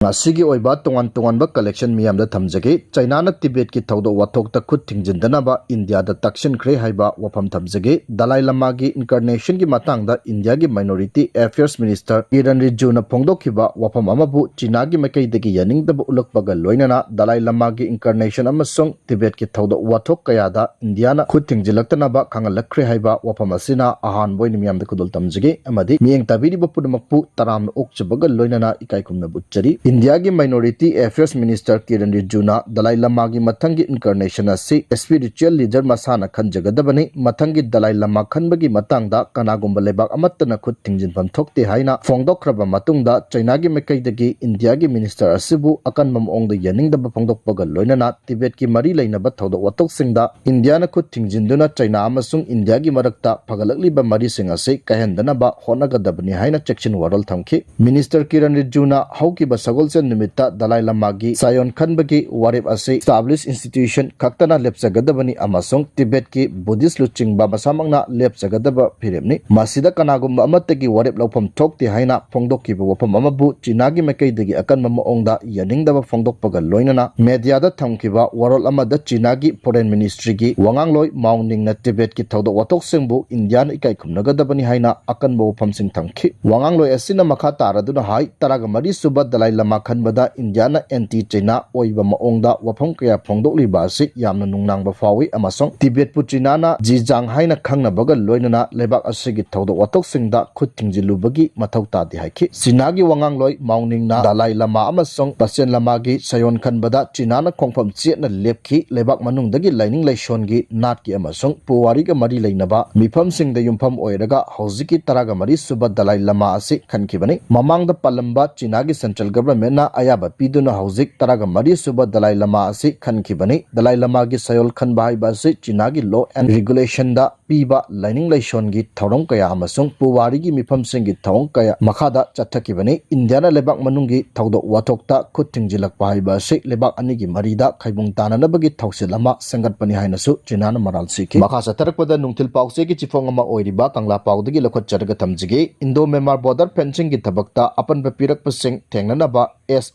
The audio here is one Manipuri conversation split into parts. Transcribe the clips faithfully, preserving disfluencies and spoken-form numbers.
ꯉꯁꯤꯒꯤ ꯑꯣꯏꯕ ꯇꯣꯉꯥꯟ ꯇꯣꯉꯥꯟꯕ collection ꯃꯤꯌꯥꯝꯗ ꯊꯝꯖꯒꯦ꯫ ꯆꯩꯅꯥꯅ ꯇꯤꯕꯦꯠꯀꯤ ꯊꯧꯗꯣꯛ ꯋꯥꯊꯣꯛꯇ ꯈꯨꯠ ꯊꯤꯡꯖꯤꯟꯗꯅꯕ ꯏꯟꯗꯤꯌꯥꯗ ꯇꯛꯁꯤꯟꯈ꯭ꯔꯦ ꯍꯥꯏꯕ ꯋꯥꯐꯝ ꯊꯝꯖꯒꯦ꯫ ꯗꯂꯥꯏ ꯂꯃꯥꯒꯤ incarnation ꯒꯤ ꯃꯇꯥꯡꯗ ꯏꯟꯗꯤꯌꯥꯒꯤ Minority Affairs Minister ꯀꯤꯔꯟ ꯔꯤꯖꯤꯖꯨꯅ ꯐꯣꯡꯗꯣꯛꯈꯤꯕ ꯋꯥꯐꯝ ꯑꯃꯕꯨ ꯆꯤꯅꯥꯒꯤ ꯃꯥꯏꯀꯩꯗꯒꯤ ꯌꯥꯅꯤꯡꯗꯕ ꯎꯠꯂꯛꯄꯒ ꯂꯣꯏꯅꯅ ꯗꯂꯥꯏ ꯂꯃꯥꯒꯤ incarnation ꯑꯃꯁꯨꯡ ꯇꯤꯕꯦꯠꯀꯤ ꯊꯧꯗꯣꯛ ꯋꯥꯊꯣꯛ ꯀꯌꯥꯗ ꯏꯟꯗꯤꯌꯥꯅ ꯈꯨꯠ ꯊꯤꯡꯖꯤꯜꯂꯛꯇꯅꯕ ꯈꯪꯍꯜꯂꯛꯈ꯭ꯔꯦ ꯍꯥꯏꯕ ꯋꯥꯐꯝ ꯑꯁꯤꯅ ꯑꯍꯥꯟꯕ ꯑꯣꯏꯅ ꯃꯤꯌꯥꯝꯗ ꯈꯨꯗꯣꯜ ꯇꯝꯖꯒꯦ ꯑꯃꯗꯤ ꯃꯤꯠꯌꯦꯡ ꯇꯥꯕꯤꯔꯤꯕ ꯄꯨꯝꯅꯃꯛꯄꯨ ꯇꯔꯥꯝꯅ ꯑꯣꯛꯆꯕꯒ ꯂꯣꯏꯅꯅ ꯏꯀꯥꯏ ꯈꯨꯝꯅꯕ ꯎꯠꯆꯔꯤ꯫ ꯏꯟꯗꯤꯌꯥꯒꯤ Minority Affairs Minister ꯀꯤꯔꯟ ꯔꯤꯖꯤꯖꯨꯅ ꯗꯂꯥꯏ ꯂꯃꯥꯒꯤ ꯃꯊꯪꯒꯤ incarnation ꯑꯁꯤ spiritual leader ꯃꯁꯥꯅ ꯈꯟꯖꯒꯗꯕꯅꯤ꯫ ꯃꯊꯪꯒꯤ ꯗꯂꯥꯏ ꯂꯃꯥ ꯈꯟꯕꯒꯤ ꯃꯇꯥꯡꯗ ꯀꯅꯥꯒꯨꯝꯕ ꯂꯩꯕꯥꯛ ꯑꯃꯠꯇꯅ ꯈꯨꯠ ꯊꯤꯡꯖꯤꯟꯐꯝ ꯊꯣꯛꯇꯦ ꯍꯥꯏꯅ ꯐꯣꯡꯗꯣꯛꯈ꯭ꯔꯕ ꯃꯇꯨꯡꯗ ꯆꯩꯅꯥꯒꯤ ꯃꯥꯏꯀꯩꯗꯒꯤ ꯏꯟꯗꯤꯌꯥꯒꯤ minister ꯑꯁꯤꯕꯨ ꯑꯀꯟꯕ ꯃꯑꯣꯡꯗ ꯌꯥꯅꯤꯡꯗꯕ ꯐꯣꯡꯗꯣꯛꯄꯒ ꯂꯣꯏꯅꯅ ꯇꯤꯕꯦꯠꯀꯤ ꯃꯔꯤ ꯂꯩꯅꯕ ꯊꯧꯗꯣꯛ ꯋꯥꯊꯣꯛꯁꯤꯡꯗ ꯏꯟꯗꯤꯌꯥꯅ ꯈꯨꯠ ꯊꯤꯡꯖꯤꯟꯗꯨꯅ ꯆꯩꯅꯥ ꯑꯃꯁꯨꯡ ꯏꯟꯗꯤꯌꯥꯒꯤ ꯃꯔꯛꯇ ꯐꯒꯠꯂꯛꯂꯤꯕ ꯃꯔꯤꯁꯤꯡ ꯑꯁꯤ ꯀꯥꯏꯍꯟꯗꯅꯕ ꯍꯣꯠꯅꯒꯗꯕꯅꯤ ꯍꯥꯏꯅ ꯆꯦꯛꯁꯤꯟ ꯋꯥꯔꯣꯜ ꯊꯝꯈꯤ꯫ Minister ꯀꯤꯔꯟ ꯔꯤꯖꯤꯖꯨꯅ ꯍꯧꯈꯤꯕ ꯁꯒꯣꯜꯁꯦꯟ ꯅꯨꯃꯤꯠꯇ ꯗꯂꯥꯏ ꯂꯃꯥꯒꯤ ꯁꯥꯌꯣꯟ ꯈꯟꯕꯒꯤ ꯋꯥꯔꯦꯞ ꯑꯁꯤ established institution ꯈꯛꯇꯅ ꯂꯦꯞꯆꯒꯗꯕꯅꯤ ꯑꯃꯁꯨꯡ ꯇꯤꯕꯦꯠꯀꯤ Buddhist ꯂꯨꯆꯤꯡꯕ ꯃꯁꯥꯃꯛꯅ ꯂꯦꯞꯆꯒꯗꯕ ꯐꯤꯔꯦꯞꯅꯤ꯫ ꯃꯁꯤꯗ ꯀꯅꯥꯒꯨꯝꯕ ꯑꯃꯠꯇꯒꯤ ꯋꯥꯔꯦꯞ ꯂꯧꯐꯝ ꯊꯣꯛꯇꯦ ꯍꯥꯏꯅ ꯐꯣꯡꯗꯣꯛꯈꯤꯕ ꯋꯥꯐꯝ ꯑꯃꯕꯨ ꯆꯤꯅꯥꯒꯤ ꯃꯥꯏꯀꯩꯗꯒꯤ ꯑꯀꯟꯕ ꯃꯑꯣꯡꯗ ꯌꯥꯅꯤꯡꯗꯕ ꯐꯣꯡꯗꯣꯛꯄꯒ ꯂꯣꯏꯅꯅ mediaꯗ ꯊꯝꯈꯤꯕ ꯋꯥꯔꯣꯜ ꯑꯃꯗ ꯆꯤꯅꯥꯒꯤ Foreign Ministryꯒꯤ ꯋꯥꯉꯥꯡꯂꯣꯏ ꯃꯥꯎ ꯅꯤꯡꯅ ꯇꯤꯕꯦꯠꯀꯤ ꯊꯧꯗꯣꯛ ꯋꯥꯊꯣꯛꯁꯤꯡꯕꯨ ꯏꯟꯗꯤꯌꯥꯅ ꯏꯀꯥꯏ ꯈꯨꯝꯅꯒꯗꯕꯅꯤ ꯍꯥꯏꯅ ꯑꯀꯟꯕ ꯋꯥꯐꯝꯁꯤꯡ ꯊꯝꯈꯤ꯫ ꯋꯥꯉꯥꯡꯂꯣꯏ ꯑꯁꯤꯅ ꯃꯈꯥ ꯇꯥꯔꯗꯨꯅ ꯍꯥꯏ, ꯇꯔꯥꯒ ꯃꯔꯤ ꯁꯨꯕ ꯗꯂꯥꯏ ꯂꯃꯥ ꯈꯟꯕꯗ ꯏꯟꯗꯤꯌꯥꯅ anti ꯆꯩꯅꯥ ꯑꯣꯏꯕ ꯃꯑꯣꯡꯗ ꯋꯥꯐꯝ ꯀꯌꯥ ꯐꯣꯡꯗꯣꯛꯂꯤꯕ ꯑꯁꯤ ꯌꯥꯝꯅ ꯅꯨꯡꯅꯥꯡꯕ ꯐꯥꯎꯏ ꯑꯃꯁꯨꯡ ꯇꯤꯕꯦꯠꯄꯨ ꯆꯤꯅꯥꯅ ꯖꯤꯖꯥꯡ ꯍꯥꯏꯅ ꯈꯪꯅꯕꯒ ꯂꯣꯏꯅꯅ ꯂꯩꯕꯥꯛ ꯑꯁꯤꯒꯤ ꯊꯧꯗꯣꯛ ꯋꯥꯊꯣꯛꯁꯤꯡꯗ ꯈꯨꯠ ꯊꯤꯡꯖꯤꯜꯂꯨꯕꯒꯤ ꯃꯊꯧ ꯇꯥꯗꯦ ꯍꯥꯏꯈꯤ꯫ ꯆꯤꯅꯥꯒꯤ ꯋꯥꯉꯥꯡꯂꯣꯏ ꯃꯥꯎ ꯅꯤꯡꯅ ꯗꯂꯥꯏ ꯂꯃꯥ ꯑꯃꯁꯨꯡ ꯄꯁꯦꯟ ꯂꯃꯥꯒꯤ ꯁꯥꯌꯣꯟ ꯈꯟꯕꯗ ꯆꯤꯅꯥꯅ ꯈꯣꯡꯐꯝ ꯆꯦꯠꯅ ꯂꯦꯞꯈꯤ꯫ ꯂꯩꯕꯥꯛ ꯃꯅꯨꯡꯗꯒꯤ ꯂꯥꯏꯅꯤꯡ ꯂꯥꯏꯁꯣꯟꯒꯤ, ꯅꯥꯠꯀꯤ ꯑꯃꯁꯨꯡ ꯄꯨꯋꯥꯔꯤꯒ ꯃꯔꯤ ꯂꯩꯅꯕ ꯃꯤꯐꯝꯁꯤꯡꯗ ꯌꯨꯝꯐꯝ ꯑꯣꯏꯔꯒ ꯍꯧꯖꯤꯛꯀꯤ ꯇꯔꯥꯒ ꯃꯔꯤ ꯁꯨꯕ ꯗꯂꯥꯏ ꯂꯃꯥ ꯑꯁꯤ ꯈꯟꯈꯤꯕꯅꯤ꯫ ꯃꯃꯥꯡꯗ ꯄꯥꯜꯂꯝꯕ ꯆꯤꯅꯥꯒꯤ central governmentꯅ ꯑꯌꯥꯕ ꯄꯤꯗꯨꯅ ꯍꯧꯖꯤꯛ ꯇꯔꯥꯒ ꯃꯔꯤ ꯁꯨꯕ ꯗꯂꯥꯏ ꯂꯃꯥ ꯑꯁꯤ ꯈꯟꯈꯤꯕꯅꯤ꯫ ꯗꯂꯥꯏ ꯂꯃꯥꯒꯤ ꯁꯥꯌꯣꯟ ꯈꯟꯕ ꯍꯥꯏꯕ ꯑꯁꯤ ꯆꯤꯅꯥꯒꯤ law and regulationꯗ ꯄꯤꯕ ꯂꯥꯏꯅꯤꯡ ꯂꯥꯏꯁꯣꯟꯒꯤ ꯊꯧꯔꯝ ꯀꯌꯥ ꯑꯃꯁꯨꯡ ꯄꯨꯋꯥꯔꯤꯒꯤ ꯃꯤꯐꯝꯁꯤꯡꯒꯤ ꯊꯧꯑꯣꯡ ꯀꯌꯥ ꯃꯈꯥꯗ ꯆꯠꯊꯈꯤꯕꯅꯤ꯫ ꯏꯟꯗꯤꯌꯥꯅ ꯂꯩꯕꯥꯛ ꯃꯅꯨꯡꯒꯤ ꯊꯧꯗꯣꯛ ꯋꯥꯊꯣꯛꯇ ꯈꯨꯠ ꯊꯤꯡꯖꯤꯜꯂꯛꯄ ꯍꯥꯏꯕ ꯑꯁꯤ ꯂꯩꯕꯥꯛ ꯑꯅꯤꯒꯤ ꯃꯔꯤꯗ ꯈꯥꯏꯕꯨꯡ ꯇꯥꯅꯅꯕꯒꯤ ꯊꯧꯁꯤꯜ ꯑꯃ ꯁꯦꯝꯒꯠꯄꯅꯤ ꯍꯥꯏꯅꯁꯨ ꯆꯤꯅꯥꯅ ꯃꯔꯥꯜ ꯁꯤꯈꯤ꯫ ꯃꯈꯥ ꯆꯠꯊꯔꯛꯄꯗ ꯅꯨꯡꯊꯤꯜ ꯄꯥꯎꯆꯦꯒꯤ ꯆꯤꯐꯣꯡ ꯑꯃ ꯑꯣꯏꯔꯤꯕ ꯀꯪꯂꯥ ꯄꯥꯎꯗꯒꯤ ꯂꯧꯈꯠꯆꯔꯒ ꯊꯝꯖꯒꯦ꯫ Indo Myanmar border fencingꯒꯤ ꯊꯕꯛꯇ ꯑꯄꯟꯕ ꯄꯤꯔꯛꯄꯁꯤꯡ ꯊꯦꯡꯅꯅꯕ ꯑꯦꯁ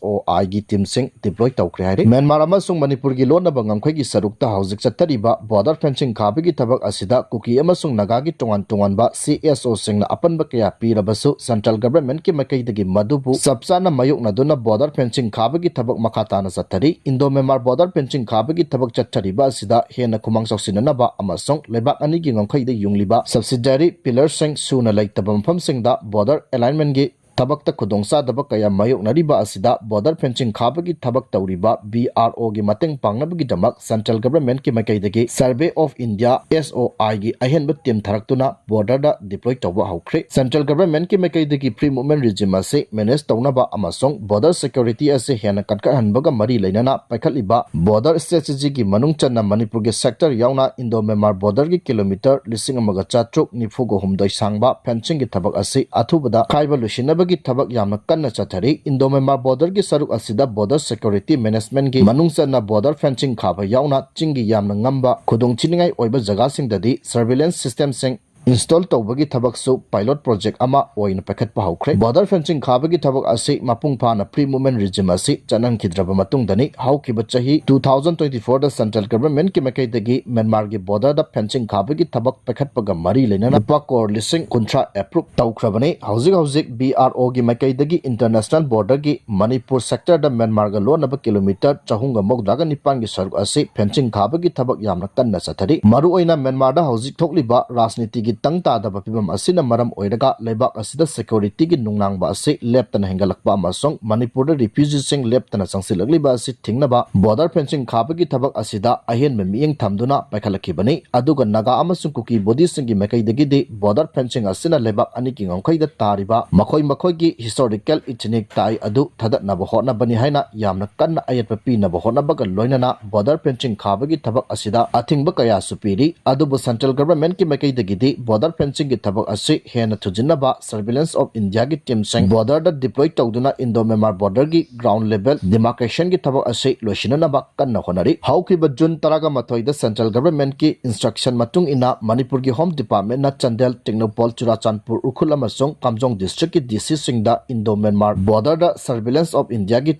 ꯑꯣ ꯑꯥꯏꯒꯤ ꯇꯤꯝꯁꯤꯡ ꯗꯤꯄ꯭ꯂꯣꯏ ꯇꯧꯈ꯭ꯔꯦ ꯍꯥꯏꯔꯤ꯫ ꯃ꯭ꯌꯥꯟꯃꯥꯔ ꯑꯃꯁꯨꯡ ꯃꯅꯤꯄꯨꯔꯒꯤ ꯂꯣꯟꯅꯕ ꯉꯝꯈꯩꯒꯤ ꯁꯔꯨꯛꯇ ꯍꯧꯖꯤꯛ ꯆꯠꯊꯔꯤꯕ ꯕꯣꯔꯗꯔ ꯐꯦꯟꯁꯤꯡ ꯈꯥꯕꯒꯤ ꯊꯕꯛ ꯑꯁꯤꯗ ꯀꯨꯀꯤ ꯑꯃꯁꯨꯡ ꯅꯥꯒꯥꯒꯤ ꯇꯣꯉꯥꯟ ꯇꯣꯉꯥꯟꯕ ꯁꯤ ꯑꯦꯁ ꯑꯣꯁꯤꯡꯅ ꯑꯄꯟꯕ ꯀꯌꯥ ꯄꯤꯔꯕꯁꯨ, ꯁꯦꯟꯇ꯭ꯔꯦꯜ ꯒꯚꯔꯟꯃꯦꯟꯠꯀꯤ ꯃꯥꯏꯀꯩꯗꯒꯤ ꯃꯗꯨꯕꯨ ꯆꯞ ꯆꯥꯅ ꯃꯥꯌꯣꯛꯅꯗꯨꯅ ꯕꯣꯔꯗꯔ ꯐꯦꯟꯁꯤꯡ ꯈꯥꯕꯒꯤ ꯊꯕꯛ ꯃꯈꯥ ꯇꯥꯅ ꯆꯠꯊꯔꯤ꯫ ꯏꯟꯗꯣ ꯃ꯭ꯌꯥꯟꯃꯥꯔ ꯕꯣꯔꯗꯔ ꯐꯦꯟꯁꯤꯡ ꯈꯥꯕꯒꯤ ꯊꯕꯛ ꯆꯠꯊꯔꯤꯕ ꯑꯁꯤꯗ ꯍꯦꯟꯅ ꯈꯨꯃꯥꯡ ꯆꯥꯎꯁꯤꯟꯅꯅꯕ ꯑꯃꯁꯨꯡ ꯂꯩꯕꯥꯛ ꯑꯅꯤꯒꯤ ꯉꯝꯈꯩꯗ ꯌꯨꯡꯂꯤꯕ ꯁꯕꯁꯤꯗꯥꯔꯤ ꯄꯤꯂꯔꯁꯤꯡ ꯁꯨꯅ ꯂꯩꯇꯕ ꯃꯐꯝꯁꯤꯡꯗ ꯕꯣꯔꯗꯔ ꯑꯦꯂꯥꯏꯟꯃꯦꯟꯠꯀꯤ ꯊꯕꯛꯇ ꯈꯨꯗꯣꯡꯆꯥꯗꯕ ꯀꯌꯥ ꯃꯥꯌꯣꯛꯅꯔꯤꯕ ꯑꯁꯤꯗ ꯕꯣꯔꯗꯔ ꯐꯦꯟꯁꯤꯡ ꯈꯥꯕꯒꯤ ꯊꯕꯛ ꯇꯧꯔꯤꯕ ꯕꯤ ꯑꯥꯔ ꯑꯣꯒꯤ ꯃꯇꯦꯡ ꯄꯥꯡꯅꯕꯒꯤꯗꯃꯛ ꯁꯦꯟꯇ꯭ꯔꯦꯜ ꯒꯚꯔꯟꯃꯦꯟꯠꯀꯤ ꯃꯥꯏꯀꯩꯗꯒꯤ ꯁꯔꯚꯦ ꯑꯣꯐ ꯏꯟꯗꯤꯌꯥ, ꯑꯦꯁ ꯑꯣ ꯑꯥꯏꯒꯤ ꯑꯍꯦꯟꯕ ꯇꯤꯝ ꯊꯥꯔꯛꯇꯨꯅ ꯕꯣꯔꯗꯔꯗ ꯗꯤꯄ꯭ꯂꯣꯏ ꯇꯧꯕ ꯍꯧꯈ꯭ꯔꯦ꯫ ꯁꯦꯟꯇ꯭ꯔꯦꯜ ꯒꯚꯔꯟꯃꯦꯟꯠꯀꯤ ꯃꯥꯏꯀꯩꯗꯒꯤ ꯐ꯭ꯔꯤ ꯃꯨꯚꯃꯦꯟꯠ ꯔꯤꯖꯤꯝ ꯑꯁꯤ ꯃꯦꯅꯦꯖ ꯇꯧꯅꯕ ꯑꯃꯁꯨꯡ ꯕꯣꯔꯗꯔ ꯁꯦꯀ꯭ꯌꯨꯔꯤꯇꯤ ꯑꯁꯤ ꯍꯦꯟꯅ ꯀꯟꯈꯠꯍꯟꯕꯒ ꯃꯔꯤ ꯂꯩꯅꯅ ꯄꯥꯏꯈꯠꯂꯤꯕ ꯕꯣꯔꯗꯔ ꯁ꯭ꯇ꯭ꯔꯦꯇꯦꯖꯤꯒꯤ ꯃꯅꯨꯡ ꯆꯟꯅ ꯃꯅꯤꯄꯨꯔꯒꯤ ꯁꯦꯛꯇꯔ ꯌꯥꯎꯅ ꯏꯟꯗꯣ ꯃ꯭ꯌꯥꯟꯃꯥꯔ ꯕꯣꯔꯗꯔꯒꯤ ꯀꯤꯂꯣꯃꯤꯇꯔ ꯂꯤꯁꯤꯡ ꯑꯃꯒ ꯆꯥꯇ꯭ꯔꯨꯛ ꯅꯤꯐꯨꯒ ꯍꯨꯝꯗꯣꯏ ꯁꯥꯡꯕ ꯐꯦꯟꯁꯤꯡꯒꯤ ꯊꯕꯛ ꯑꯁꯤ ꯑꯊꯨꯕꯗ ꯈꯥꯏꯕ ꯂꯣꯏꯁꯤꯟꯅꯕꯒꯤ ꯊꯕꯛ ꯌꯥꯝꯅ ꯀꯟꯅ ꯆꯠꯊꯔꯤ꯫ ꯏꯟꯗꯣ ꯃ꯭ꯌꯥꯟꯃꯥꯔ ꯕꯣꯔꯗꯔꯒꯤ ꯁꯔꯨꯛ ꯑꯁꯤꯗ ꯕꯣꯔꯗꯔ ꯁꯦꯀ꯭ꯌꯨꯔꯤꯇꯤ ꯃꯦꯅꯦꯖꯃꯦꯟꯠꯀꯤ ꯃꯅꯨꯡ ꯆꯟꯅ ꯕꯣꯔꯗꯔ ꯐꯦꯟꯁꯤꯡ ꯈꯥꯕ ꯌꯥꯎꯅ ꯆꯤꯡꯒꯤ ꯌꯥꯝꯅ ꯉꯝꯕ ꯈꯨꯗꯣꯡꯊꯤꯅꯤꯡꯉꯥꯏ ꯑꯣꯏꯕ ꯖꯒꯥꯁꯤꯡꯗꯗꯤ ꯁꯔꯚꯤꯂꯦꯟꯁ ꯁꯤꯁꯇꯦꯝꯁꯤꯡ ꯏꯟꯁꯇꯣꯜ ꯇꯧꯕꯒꯤ ꯊꯕꯛꯁꯨ ꯄꯥꯏꯂꯣꯠ ꯄ꯭ꯔꯣꯖꯦꯛ ꯑꯃ ꯑꯣꯏꯅ ꯄꯥꯏꯈꯠꯄ ꯍꯧꯈ꯭ꯔꯦ꯫ ꯕꯣꯔꯗꯔ ꯐꯦꯟꯁꯤꯡ ꯈꯥꯕꯒꯤ ꯊꯕꯛ ꯑꯁꯤ ꯃꯄꯨꯡ ꯐꯥꯅ ꯐ꯭ꯔꯤ ꯃꯨꯚꯃꯦꯟꯠ ꯔꯤꯖꯤꯝ ꯑꯁꯤ ꯆꯠꯍꯟꯈꯤꯗ꯭ꯔꯕ ꯃꯇꯨꯡꯗꯅꯤ ꯍꯧꯈꯤꯕ ꯆꯍꯤ two thousand twenty fourꯗ ꯁꯦꯟꯇ꯭ꯔꯦꯜ ꯒꯚꯔꯟꯃꯦꯟꯠꯀꯤ ꯃꯥꯏꯀꯩꯗꯒꯤ ꯃ꯭ꯌꯥꯟꯃꯥꯔꯒꯤ ꯕꯣꯔꯗꯔꯗ ꯐꯦꯟꯁꯤꯡ ꯈꯥꯕꯒꯤ ꯊꯕꯛ ꯄꯥꯏꯈꯠꯄꯒ ꯃꯔꯤ ꯂꯩꯅꯅ ꯂꯨꯄꯥ ꯀꯣꯔ ꯂꯤꯁꯤꯡ ꯀꯨꯟꯊ꯭ꯔꯥ ꯑꯦꯄ꯭ꯔꯨꯞ ꯇꯧꯈ꯭ꯔꯕꯅꯤ꯫ ꯍꯧꯖꯤꯛ ꯍꯧꯖꯤꯛ ꯕꯤ ꯑꯥꯔ ꯑꯣꯒꯤ ꯃꯥꯏꯀꯩꯗꯒꯤ ꯏꯟꯇꯔꯅꯦꯁꯅꯦꯜ ꯕꯣꯔꯗꯔꯒꯤ ꯃꯅꯤꯄꯨꯔ ꯁꯦꯛꯇꯔꯗ ꯃ꯭ꯌꯥꯟꯃꯥꯔꯒ ꯂꯣꯟꯅꯕ ꯀꯤꯂꯣꯃꯤꯇꯔ ꯆꯍꯨꯝꯒ ꯃꯧꯗ꯭ꯔꯥꯒ ꯅꯤꯄꯥꯟꯒꯤ ꯁꯔꯨꯛ ꯑꯁꯤ ꯐꯦꯟꯁꯤꯡ ꯈꯥꯕꯒꯤ ꯊꯕꯛ ꯌꯥꯝꯅ ꯀꯟꯅ ꯆꯠꯊꯔꯤ꯫ ꯃꯔꯨꯑꯣꯏꯅ ꯃ꯭ꯌꯥꯟꯃꯥꯔꯗ ꯍꯧꯖꯤꯛ ꯊꯣꯛꯂꯤꯕ ꯔꯥꯖꯅꯤꯇꯤꯒꯤ ꯇꯪ ꯇꯥꯗꯕ ꯐꯤꯚꯝ ꯑꯁꯤꯅ ꯃꯔꯝ ꯑꯣꯏꯔꯒ ꯂꯩꯕꯥꯛ ꯑꯁꯤꯗ ꯁꯦꯀ꯭ꯌꯨꯔꯤꯇꯤꯒꯤ ꯅꯨꯡꯅꯥꯡꯕ ꯑꯁꯤ ꯂꯦꯞꯇꯅ ꯍꯦꯟꯒꯠꯂꯛꯄ ꯑꯃꯁꯨꯡ ꯃꯅꯤꯄꯨꯔꯗ ꯔꯤꯐ꯭ꯌꯨꯖꯤꯁꯤꯡ ꯂꯦꯞꯇꯅ ꯆꯪꯁꯤꯜꯂꯛꯂꯤꯕ ꯑꯁꯤ ꯊꯤꯡꯅꯕ ꯕꯣꯔꯗꯔ ꯐꯦꯟꯁꯤꯡ ꯈꯥꯕꯒꯤ ꯊꯕꯛ ꯑꯁꯤꯗ ꯑꯍꯦꯟꯕ ꯃꯤꯠꯌꯦꯡ ꯊꯝꯗꯨꯅ ꯄꯥꯏꯈꯠꯂꯛꯈꯤꯕꯅꯤ꯫ ꯑꯗꯨꯒ ꯅꯥꯒꯥ ꯑꯃꯁꯨꯡ ꯀꯨꯀꯤ ꯕꯨꯙꯤꯁꯁꯤꯡꯒꯤ ꯃꯥꯏꯀꯩꯗꯒꯤꯗꯤ ꯕꯣꯔꯗꯔ ꯐꯦꯟꯁꯤꯡ ꯑꯁꯤꯅ ꯂꯩꯕꯥꯛ ꯑꯅꯤꯒꯤ ꯉꯝꯈꯩꯗ ꯇꯥꯔꯤꯕ ꯃꯈꯣꯏ ꯃꯈꯣꯏꯒꯤ ꯍꯤꯁꯇꯣꯔꯤꯀꯦꯜ ꯏꯊꯅꯤꯛ ꯇꯥꯏ ꯑꯗꯨ ꯊꯥꯗꯠꯅꯕ ꯍꯣꯠꯅꯕꯅꯤ ꯍꯥꯏꯅ ꯌꯥꯝꯅ ꯀꯟꯅ ꯑꯌꯦꯠꯄ ꯄꯤꯅꯕ ꯍꯣꯠꯅꯕꯒ ꯂꯣꯏꯅꯅ ꯕꯣꯔꯗꯔ ꯐꯦꯟꯁꯤꯡ ꯈꯥꯕꯒꯤ ꯊꯕꯛ ꯑꯁꯤꯗ ꯑꯊꯤꯡꯕ ꯀꯌꯥꯁꯨ ꯄꯤꯔꯤ꯫ ꯑꯗꯨꯕꯨ ꯁꯦꯟꯇ꯭ꯔꯦꯜ ꯒꯚꯔꯟꯃꯦꯟꯠꯀꯤ ꯃꯥꯏꯀꯩꯗꯒꯤꯗꯤ border fencingꯒꯤ ꯊꯕꯛ ꯑꯁꯤ ꯍꯦꯟꯅ ꯊꯨꯖꯤꯟꯅꯕ Surveillance of Indiaꯒꯤ teamꯁꯤꯡ borderꯗ deploy ꯇꯧꯗꯨꯅ Indo-Myanmar borderꯒꯤ ground level demarcationꯒꯤ ꯊꯕꯛ ꯑꯁꯤ ꯂꯣꯏꯁꯤꯟꯅꯅꯕ ꯀꯟꯅ ꯍꯣꯠꯅꯔꯤ꯫ ꯍꯧꯈꯤꯕ June ꯇꯔꯥꯃꯥꯊꯣꯏꯗ central governmentꯀꯤ instruction ꯃꯇꯨꯡ ꯏꯟꯅ ꯃꯅꯤꯄꯨꯔꯒꯤ Home Departmentꯅ ꯆꯥꯟꯗꯦꯜ, ꯇꯦꯡꯅꯧꯄꯜ, ꯆꯨꯔꯥꯆꯥꯟꯄꯨꯔ, ꯎꯈ꯭ꯔꯨꯜ ꯑꯃꯁꯨꯡ ꯀꯥꯝꯖꯣꯡ districtꯀꯤ DCꯁꯤꯡꯗ Indo-Myanmar borderꯗ Surveillance of Indiaꯒꯤ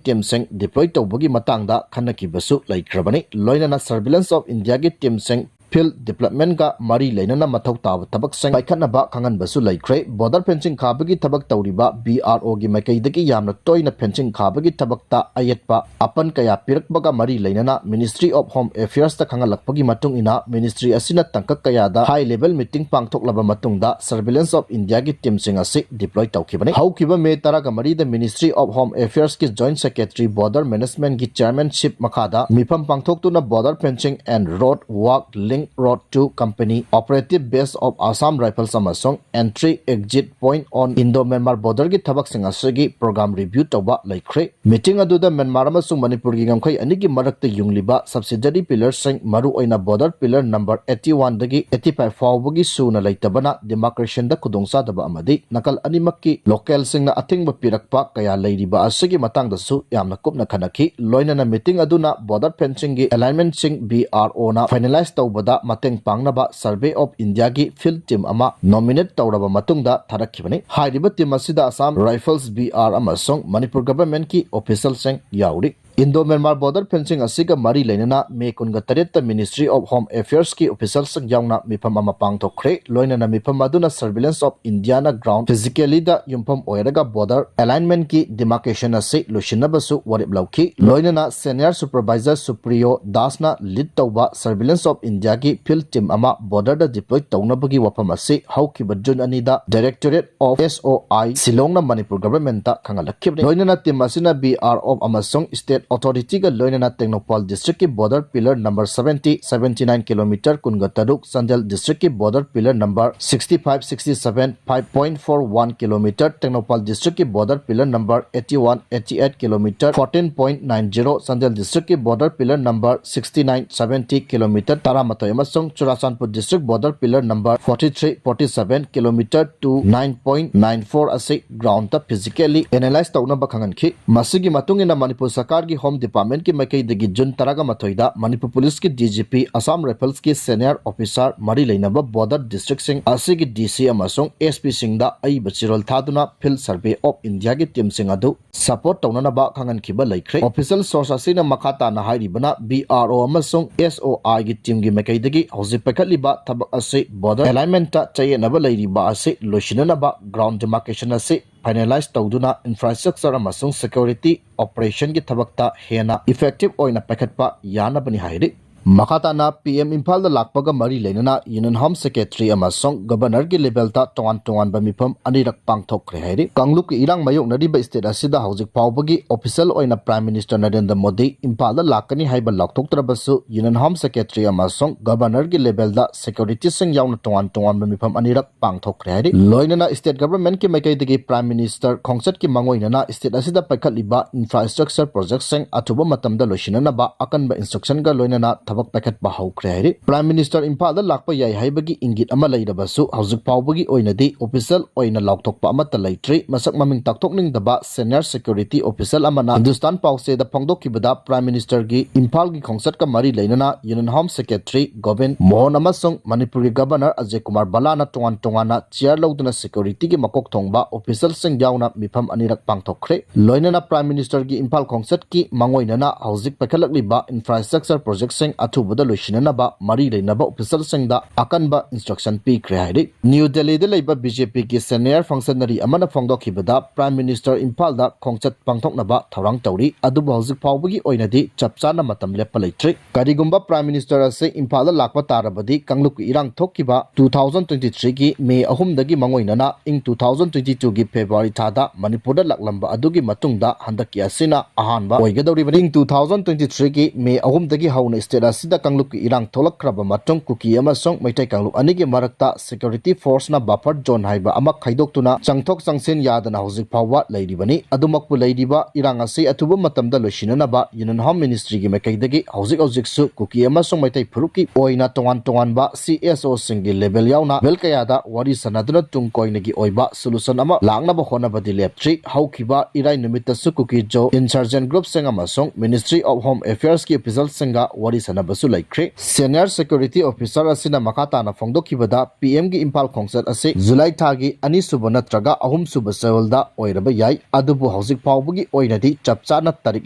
teamꯁꯤꯡ deploy ꯇꯧꯕꯒꯤ ꯃꯇꯥꯡꯗ ꯈꯟꯅꯈꯤꯕꯁꯨ ꯂꯩꯈ꯭ꯔꯕꯅꯤ꯫ ꯂꯣꯏꯅꯅ Surveillance of Indiaꯒꯤ teamꯁꯤꯡ field developmentꯒ ꯃꯔꯤ ꯂꯩꯅꯅ ꯃꯊꯧ ꯇꯥꯕ ꯊꯕꯛꯁꯤꯡ ꯄꯥꯏꯈꯠꯅꯕ ꯈꯪꯍꯟꯕꯁꯨ ꯂꯩꯈ꯭ꯔꯦ꯫ Border fencing ꯈꯥꯕꯒꯤ ꯊꯕꯛ ꯇꯧꯔꯤꯕ BROꯒꯤ ꯃꯥꯏꯀꯩꯗꯒꯤ ꯌꯥꯝꯅ ꯇꯣꯏꯅ fencing ꯈꯥꯕꯒꯤ ꯊꯕꯛꯇ ꯑꯌꯦꯠꯄ ꯑꯄꯟ ꯀꯌꯥ ꯄꯤꯔꯛꯄꯒ ꯃꯔꯤ ꯂꯩꯅꯅ Ministry of Home Affairsꯇ ꯈꯪꯍꯜꯂꯛꯄꯒꯤ ꯃꯇꯨꯡ ꯏꯟꯅ, ministry ꯑꯁꯤꯅ ꯇꯥꯡꯀꯛ ꯀꯌꯥꯗ high level meeting ꯄꯥꯡꯊꯣꯛꯂꯕ ꯃꯇꯨꯡꯗ Surveillance of Indiaꯒꯤ teamꯁꯤꯡ ꯑꯁꯤ deploy ꯇꯧꯈꯤꯕꯅꯤ꯫ ꯍꯧꯈꯤꯕ May ꯇꯔꯥꯃꯔꯤꯗ Ministry of Home Affairsꯀꯤ Joint Secretary Border Managementꯒꯤ chairmanship ꯃꯈꯥꯗ ꯃꯤꯐꯝ ꯄꯥꯡꯊꯣꯛꯇꯨꯅ Border Fencing and Road Work Link Road to Company Operative Base of Assam Rifles ꯑꯃꯁꯨꯡ Entry Exit Point on Indo-Myanmar Borderꯒꯤ ꯊꯕꯛꯁꯤꯡ ꯑꯁꯤꯒꯤ program review ꯇꯧꯕ ꯂꯩꯈ꯭ꯔꯦ꯫ Meeting ꯑꯗꯨꯗ ꯃ꯭ꯌꯥꯟꯃꯥꯔ ꯑꯃꯁꯨꯡ ꯃꯅꯤꯄꯨꯔꯒꯤ ꯉꯝꯈꯩ ꯑꯅꯤꯒꯤ ꯃꯔꯛꯇ ꯌꯨꯡꯂꯤꯕ subsidiary pillarꯁꯤꯡ, ꯃꯔꯨꯑꯣꯏꯅ border pillar number eighty-oneꯗꯒꯤ eighty-five ꯐꯥꯎꯕꯒꯤ ꯁꯨꯅ ꯂꯩꯇꯕꯅ demarcationꯗ ꯈꯨꯗꯣꯡꯆꯥꯗꯕ ꯑꯃꯗꯤ ꯅꯥꯀꯜ ꯑꯅꯤꯃꯛꯀꯤ localꯁꯤꯡꯅ ꯑꯊꯤꯡꯕ ꯄꯤꯔꯛꯄ ꯀꯌꯥ ꯂꯩꯔꯤꯕ ꯑꯁꯤꯒꯤ ꯃꯇꯥꯡꯗꯁꯨ ꯌꯥꯝꯅ ꯀꯨꯞꯅ ꯈꯟꯅꯈꯤ꯫ ꯂꯣꯏꯅꯅ meeting ꯑꯗꯨꯅ border fencingꯒꯤ alignmentꯁꯤꯡ BROꯅ finalize ꯇꯧꯕꯗ ꯃꯇꯦꯡ ꯄꯥꯡꯅꯕ Survey of Indiaꯒꯤ field team ꯑꯃ nominate ꯇꯧꯔꯕ ꯃꯇꯨꯡꯗ ꯊꯥꯔꯛꯈꯤꯕꯅꯤ꯫ ꯍꯥꯏꯔꯤꯕ team ꯑꯁꯤꯗ Assam Rifles, BR ꯑꯃꯁꯨꯡ ꯃꯅꯤꯄꯨꯔ governmentꯀꯤ officialꯁꯤꯡ ꯌꯥꯎꯔꯤ꯫ Indo-Myanmar border fencing ꯑꯁꯤꯒ ꯃꯔꯤ ꯂꯩꯅꯅ May ꯀꯨꯟꯒ ꯇꯔꯦꯠꯇ Ministry of Home Affairsꯀꯤ officialꯁꯤꯡ ꯌꯥꯎꯅ ꯃꯤꯐꯝ ꯑꯃ ꯄꯥꯡꯊꯣꯛꯈ꯭ꯔꯦ꯫ ꯂꯣꯏꯅꯅ ꯃꯤꯐꯝ ꯑꯗꯨꯅ Surveillance of Indiaꯅ ground physicallyꯗ ꯌꯨꯝꯐꯝ ꯑꯣꯏꯔꯒ border alignmentꯀꯤ demarcation ꯑꯁꯤ ꯂꯣꯏꯁꯤꯟꯅꯕꯁꯨ ꯋꯥꯔꯦꯞ ꯂꯧꯈꯤ꯫ ꯂꯣꯏꯅꯅ Senior Supervisor ꯁꯨꯄ꯭ꯔꯤꯌꯣ ꯗꯥꯁꯅ lead ꯇꯧꯕ Surveillance of Indiaꯒꯤ field team ꯑꯃ borderꯗ deploy ꯇꯧꯅꯕꯒꯤ ꯋꯥꯐꯝ ꯑꯁꯤ ꯍꯧꯈꯤꯕ June ꯑꯅꯤꯗ Directorate of SOI ꯁꯤꯂꯣꯡꯅ ꯃꯅꯤꯄꯨꯔ governmentꯇ ꯈꯪꯍꯜꯂꯛꯈꯤꯕꯅꯤ꯫ ꯂꯣꯏꯅꯅ team ꯑꯁꯤꯅ BRO ꯑꯃꯁꯨꯡ state Authority ꯒ ꯂꯣꯏꯅꯅ ꯇꯦꯡꯅꯧꯄꯥꯜ district ꯀꯤ border pillar number seventy, seventy nine kilometer ꯀꯨꯟꯒ ꯇꯔꯨꯛ, ꯆꯥꯟꯗꯦꯜ district ꯀꯤ border pillar number sixty five, sixty seven, five point four one kilometer, Tengnoupal district ꯀꯤ border pillar number eighty one, eighty eight kilometer, fourteen point nine zero, Chandel district ꯀꯤ border pillar number sixty nine, seventy kilometer ꯇꯔꯥꯃꯥꯊꯣꯏ ꯑꯃꯁꯨꯡ Churachandpur district border pillar number forty three, forty seven kilometer two nine point nine four ꯑꯁꯤ ground ꯇ physically analyze ꯇꯧꯅꯕ ꯈꯪꯍꯟꯈꯤ꯫ ꯃꯁꯤꯒꯤ ꯃꯇꯨꯡ ꯏꯟꯅ ꯃꯅꯤꯄꯨꯔ ꯁꯔꯀꯥꯔꯒꯤ Home Department ꯀꯤ ꯃꯥꯏꯀꯩꯗꯒꯤ June ꯇꯔꯥꯃꯥꯊꯣꯏꯗ ꯃꯅꯤꯄꯨꯔ Police ꯀꯤ D G P, Assam Rifles ꯀꯤ senior officer ꯃꯔꯤ ꯂꯩꯅꯕ border district ꯁꯤꯡ ꯑꯁꯤꯒꯤ D C ꯑꯃꯁꯨꯡ S P ꯁꯤꯡꯗ ꯑꯏꯕ ꯆꯦꯔꯣꯜ ꯊꯥꯗꯨꯅ Field Survey of India ꯒꯤ team ꯁꯤꯡ ꯑꯗꯨ support ꯇꯧꯅꯅꯕ ꯈꯪꯍꯟꯈꯤꯕ ꯂꯩꯈ꯭ꯔꯦ꯫ Official source ꯑꯁꯤꯅ ꯃꯈꯥ ꯇꯥꯅ ꯍꯥꯏꯔꯤꯕꯅ, B R O ꯑꯃꯁꯨꯡ S O I ꯒꯤ team ꯒꯤ ꯃꯥꯏꯀꯩꯗꯒꯤ ꯍꯧꯖꯤꯛ ꯄꯥꯏꯈꯠꯂꯤꯕ ꯊꯕꯛ ꯑꯁꯤ border alignment ꯇ ꯆꯌꯦꯠꯅꯕ ꯂꯩꯔꯤꯕ ꯑꯁꯤ ꯂꯣꯏꯁꯤꯟꯅꯅꯕ ground demarcation ꯑꯁꯤ finalize ꯇꯧꯗꯨꯅ infrastructure ꯑꯃꯁꯨꯡ security operation ꯒꯤ ꯊꯕꯛꯇ ꯍꯦꯟꯅ effective ꯑꯣꯏꯅ ꯄꯥꯏꯈꯠꯄ ꯌꯥꯅꯕꯅꯤ ꯍꯥꯏꯔꯤ꯫ ꯃꯈꯥ ꯇꯥꯅ P M ꯏꯝꯐꯥꯜꯗ ꯂꯥꯛꯄꯒ ꯃꯔꯤ ꯂꯩꯅꯅ Union Home Secretary ꯑꯃꯁꯨꯡ Governor ꯒꯤ level ꯗ ꯇꯣꯉꯥꯟ ꯇꯣꯉꯥꯟꯕ ꯃꯤꯐꯝ ꯑꯅꯤꯔꯛ ꯄꯥꯡꯊꯣꯛꯈ꯭ꯔꯦ ꯍꯥꯏꯔꯤ꯫ ꯀꯥꯡꯂꯨꯞꯀꯤ ꯏꯔꯥꯡ ꯃꯥꯌꯣꯛꯅꯔꯤꯕ state ꯑꯁꯤꯗ ꯍꯧꯖꯤꯛ ꯐꯥꯎꯕꯒꯤ official ꯑꯣꯏꯅ Prime Minister ꯅꯔꯦꯟꯗ꯭ꯔ ꯃꯣꯗꯤ ꯏꯝꯐꯥꯜꯗ ꯂꯥꯛꯀꯅꯤ ꯍꯥꯏꯕ ꯂꯥꯎꯊꯣꯛꯇ꯭ꯔꯕꯁꯨ, Union Home Secretary ꯑꯃꯁꯨꯡ Governor ꯒꯤ level ꯗ security ꯁꯤꯡ ꯌꯥꯎꯅ ꯇꯣꯉꯥꯟ ꯇꯣꯉꯥꯟꯕ ꯃꯤꯐꯝ ꯑꯅꯤꯔꯛ ꯄꯥꯡꯊꯣꯛꯈ꯭ꯔꯦ ꯍꯥꯏꯔꯤ꯫ ꯂꯣꯏꯅꯅ state government ꯀꯤ ꯃꯥꯏꯀꯩꯗꯒꯤ Prime Minister ꯈꯣꯡꯆꯠꯀꯤ ꯃꯥꯡꯑꯣꯏꯅꯅ state ꯑꯁꯤꯗ ꯄꯥꯏꯈꯠꯂꯤꯕ infrastructure project ꯁꯤꯡ ꯑꯊꯨꯕ ꯃꯇꯝꯗ ꯂꯣꯏꯁꯤꯟꯅꯅꯕ ꯑꯀꯟꯕ instruction ꯒ ꯂꯣꯏꯅꯅ ꯊꯕꯛ ꯄꯥꯏꯈꯠꯄ ꯍꯧꯈ꯭ꯔꯦ ꯍꯥꯏꯔꯤ꯫ Prime Minister ꯏꯝꯐꯥꯜꯗ ꯂꯥꯛꯄ ꯌꯥꯏ ꯍꯥꯏꯕꯒꯤ ꯏꯪꯒꯤꯠ ꯑꯃ ꯂꯩꯔꯕꯁꯨ, ꯍꯧꯖꯤꯛ ꯐꯥꯎꯕꯒꯤ ꯑꯣꯏꯅꯗꯤ official ꯑꯣꯏꯅ ꯂꯥꯎꯊꯣꯛꯄ ꯑꯃꯠꯇ ꯂꯩꯇ꯭ꯔꯤ꯫ ꯃꯁꯛ ꯃꯃꯤꯡ ꯇꯥꯛꯊꯣꯛꯅꯤꯡꯗꯕ senior security official ꯑꯃꯅ Hindustan ꯄꯥꯎꯆꯦꯗ ꯐꯣꯡꯗꯣꯛꯈꯤꯕꯗ, Prime Minister ꯒꯤ ꯏꯝꯐꯥꯜꯒꯤ ꯈꯣꯡꯆꯠꯀ ꯃꯔꯤ ꯂꯩꯅꯅ Union Home Secretary Gobin Mohan ꯑꯃꯁꯨꯡ ꯃꯅꯤꯄꯨꯔꯒꯤ Governor ꯑꯖꯌ ꯀꯨꯃꯥꯔ ꯚꯜꯂꯥꯅ ꯇꯣꯉꯥꯟ ꯇꯣꯉꯥꯟꯅ chair ꯂꯧꯗꯨꯅ security ꯒꯤ ꯃꯀꯣꯛ ꯊꯣꯡꯕ official ꯁꯤꯡ ꯌꯥꯎꯅ ꯃꯤꯐꯝ ꯑꯅꯤꯔꯛ ꯄꯥꯡꯊꯣꯛꯈ꯭ꯔꯦ꯫ ꯂꯣꯏꯅꯅ Prime Minister ꯒꯤ ꯏꯝꯐꯥꯜ ꯈꯣꯡꯆꯠꯀꯤ ꯃꯥꯡꯑꯣꯏꯅꯅ ꯍꯧꯖꯤꯛ ꯄꯥꯏꯈꯠꯂꯛꯂꯤꯕ infrastructure project ꯁꯤꯡ ꯑꯊꯨꯕꯗ ꯂꯣꯏꯁꯤꯟꯅꯅꯕ ꯃꯔꯤ ꯂꯩꯅꯕ ꯑꯣꯐꯤꯁꯔꯁꯤꯡꯗ ꯑꯀꯟꯕ instruction ꯄꯤꯈ꯭ꯔꯦ ꯍꯥꯏꯔꯤ꯫ ꯅ꯭ꯌꯨ ꯗꯦꯜꯂꯤꯗ ꯂꯩꯕ BJPꯒꯤ senior functionary ꯑꯃꯅ ꯐꯣꯡꯗꯣꯛꯈꯤꯕꯗ, Prime Minister ꯏꯝꯐꯥꯜꯗ ꯈꯣꯡꯆꯠ ꯄꯥꯡꯊꯣꯛꯅꯕ ꯊꯧꯔꯥꯡ ꯇꯧꯔꯤ, ꯑꯗꯨꯕꯨ ꯍꯧꯖꯤꯛ ꯐꯥꯎꯕꯒꯤ ꯑꯣꯏꯅꯗꯤ ꯆꯞ ꯆꯥꯅ ꯃꯇꯝ ꯂꯦꯞꯄ ꯂꯩꯇ꯭ꯔꯤ꯫ ꯀꯔꯤꯒꯨꯝꯕ Prime Minister ꯑꯁꯤ ꯏꯝꯐꯥꯜꯗ ꯂꯥꯛꯄ ꯇꯥꯔꯕꯗꯤ, ꯀꯥꯡꯂꯨꯞꯀꯤ ꯏꯔꯥꯡ ꯊꯣꯛꯈꯤꯕ two thousand twenty-threeꯒꯤ May ꯑꯍꯨꯝꯗꯒꯤ ꯃꯥꯡꯑꯣꯏꯅꯅ ꯏꯪ two thousand twenty-twoꯒꯤ February ꯊꯥꯗ ꯃꯅꯤꯄꯨꯔꯗ ꯂꯥꯛꯂꯝꯕ ꯑꯗꯨꯒꯤ ꯃꯇꯨꯡꯗ ꯍꯟꯗꯛꯀꯤ ꯑꯁꯤꯅ ꯑꯍꯥꯟꯕ ꯑꯣꯏꯒꯗꯧꯔꯤꯕꯅꯤ꯫ ꯏꯪ two thousand twenty-threeꯒꯤ May ꯑꯍꯨꯝꯗꯒꯤ ꯍꯧꯅ state ꯑꯁꯤꯗ ꯀꯥꯡꯂꯨꯞꯀꯤ ꯏꯔꯥꯡ ꯊꯣꯛꯂꯛꯈ꯭ꯔꯕ ꯃꯇꯨꯡ, ꯀꯨꯀꯤ ꯑꯃꯁꯨꯡ ꯃꯩꯇꯩ ꯀꯥꯡꯂꯨꯞ ꯑꯅꯤꯒꯤ ꯃꯔꯛꯇ security forceꯅ buffer zone ꯍꯥꯏꯕ ꯑꯃ ꯈꯥꯏꯗꯣꯛꯇꯨꯅ ꯆꯪꯊꯣꯛ ꯆꯪꯁꯤꯟ ꯌꯥꯗꯅ ꯍꯧꯖꯤꯛ ꯐꯥꯎꯕ ꯂꯩꯔꯤꯕꯅꯤ꯫ ꯑꯗꯨꯃꯛꯄꯨ ꯂꯩꯔꯤꯕ ꯏꯔꯥꯡ ꯑꯁꯤ ꯑꯊꯨꯕ ꯃꯇꯝꯗ ꯂꯣꯏꯁꯤꯟꯅꯅꯕ Union Home Ministryꯒꯤ ꯃꯥꯏꯀꯩꯗꯒꯤ ꯍꯧꯖꯤꯛ ꯍꯧꯖꯤꯛꯁꯨ ꯀꯨꯀꯤ ꯑꯃꯁꯨꯡ ꯃꯩꯇꯩ ꯐꯨꯔꯨꯞꯀꯤ ꯑꯣꯏꯅ ꯇꯣꯉꯥꯟ ꯇꯣꯉꯥꯟꯕ CSOꯁꯤꯡꯒꯤ level ꯌꯥꯎꯅ level ꯀꯌꯥꯗ ꯋꯥꯔꯤ ꯁꯥꯟꯅꯗꯨꯅ ꯇꯨꯡ ꯀꯣꯏꯅꯒꯤ ꯑꯣꯏꯕ solution ꯑꯃ ꯂꯥꯛꯅꯕ ꯍꯣꯠꯅꯕꯗꯤ ꯂꯦꯞꯇ꯭ꯔꯤ꯫ ꯍꯧꯈꯤꯕ ꯏꯔꯥꯏ ꯅꯨꯃꯤꯠꯇꯁꯨ ꯀꯨꯀꯤ ꯖꯣ insurgent groupꯁꯤꯡ ꯑꯃꯁꯨꯡ Ministry of Home Affairsꯀꯤ officialꯁꯤꯡꯒ ꯋꯥꯔꯤ ꯁꯥꯟꯅꯕꯁꯨ ꯂꯩꯈ꯭ꯔꯦ꯫ Senior security officer ꯑꯁꯤꯅ ꯃꯈꯥ ꯇꯥꯅ ꯐꯣꯡꯗꯣꯛꯈꯤꯕꯗ, PMꯒꯤ ꯏꯝꯐꯥꯜ ꯈꯣꯡꯆꯠ ꯑꯁꯤ July ꯊꯥꯒꯤ ꯑꯅꯤꯁꯨꯕ ꯅꯠꯇ꯭ꯔꯒ ꯑꯍꯨꯝꯁꯨꯕ ꯆꯌꯣꯜꯗ ꯑꯣꯏꯔꯕ ꯌꯥꯏ, ꯑꯗꯨꯕꯨ ꯍꯧꯖꯤꯛ ꯐꯥꯎꯕꯒꯤ ꯑꯣꯏꯅꯗꯤ ꯆꯞ ꯆꯥꯅ ꯇꯥꯔꯤꯛ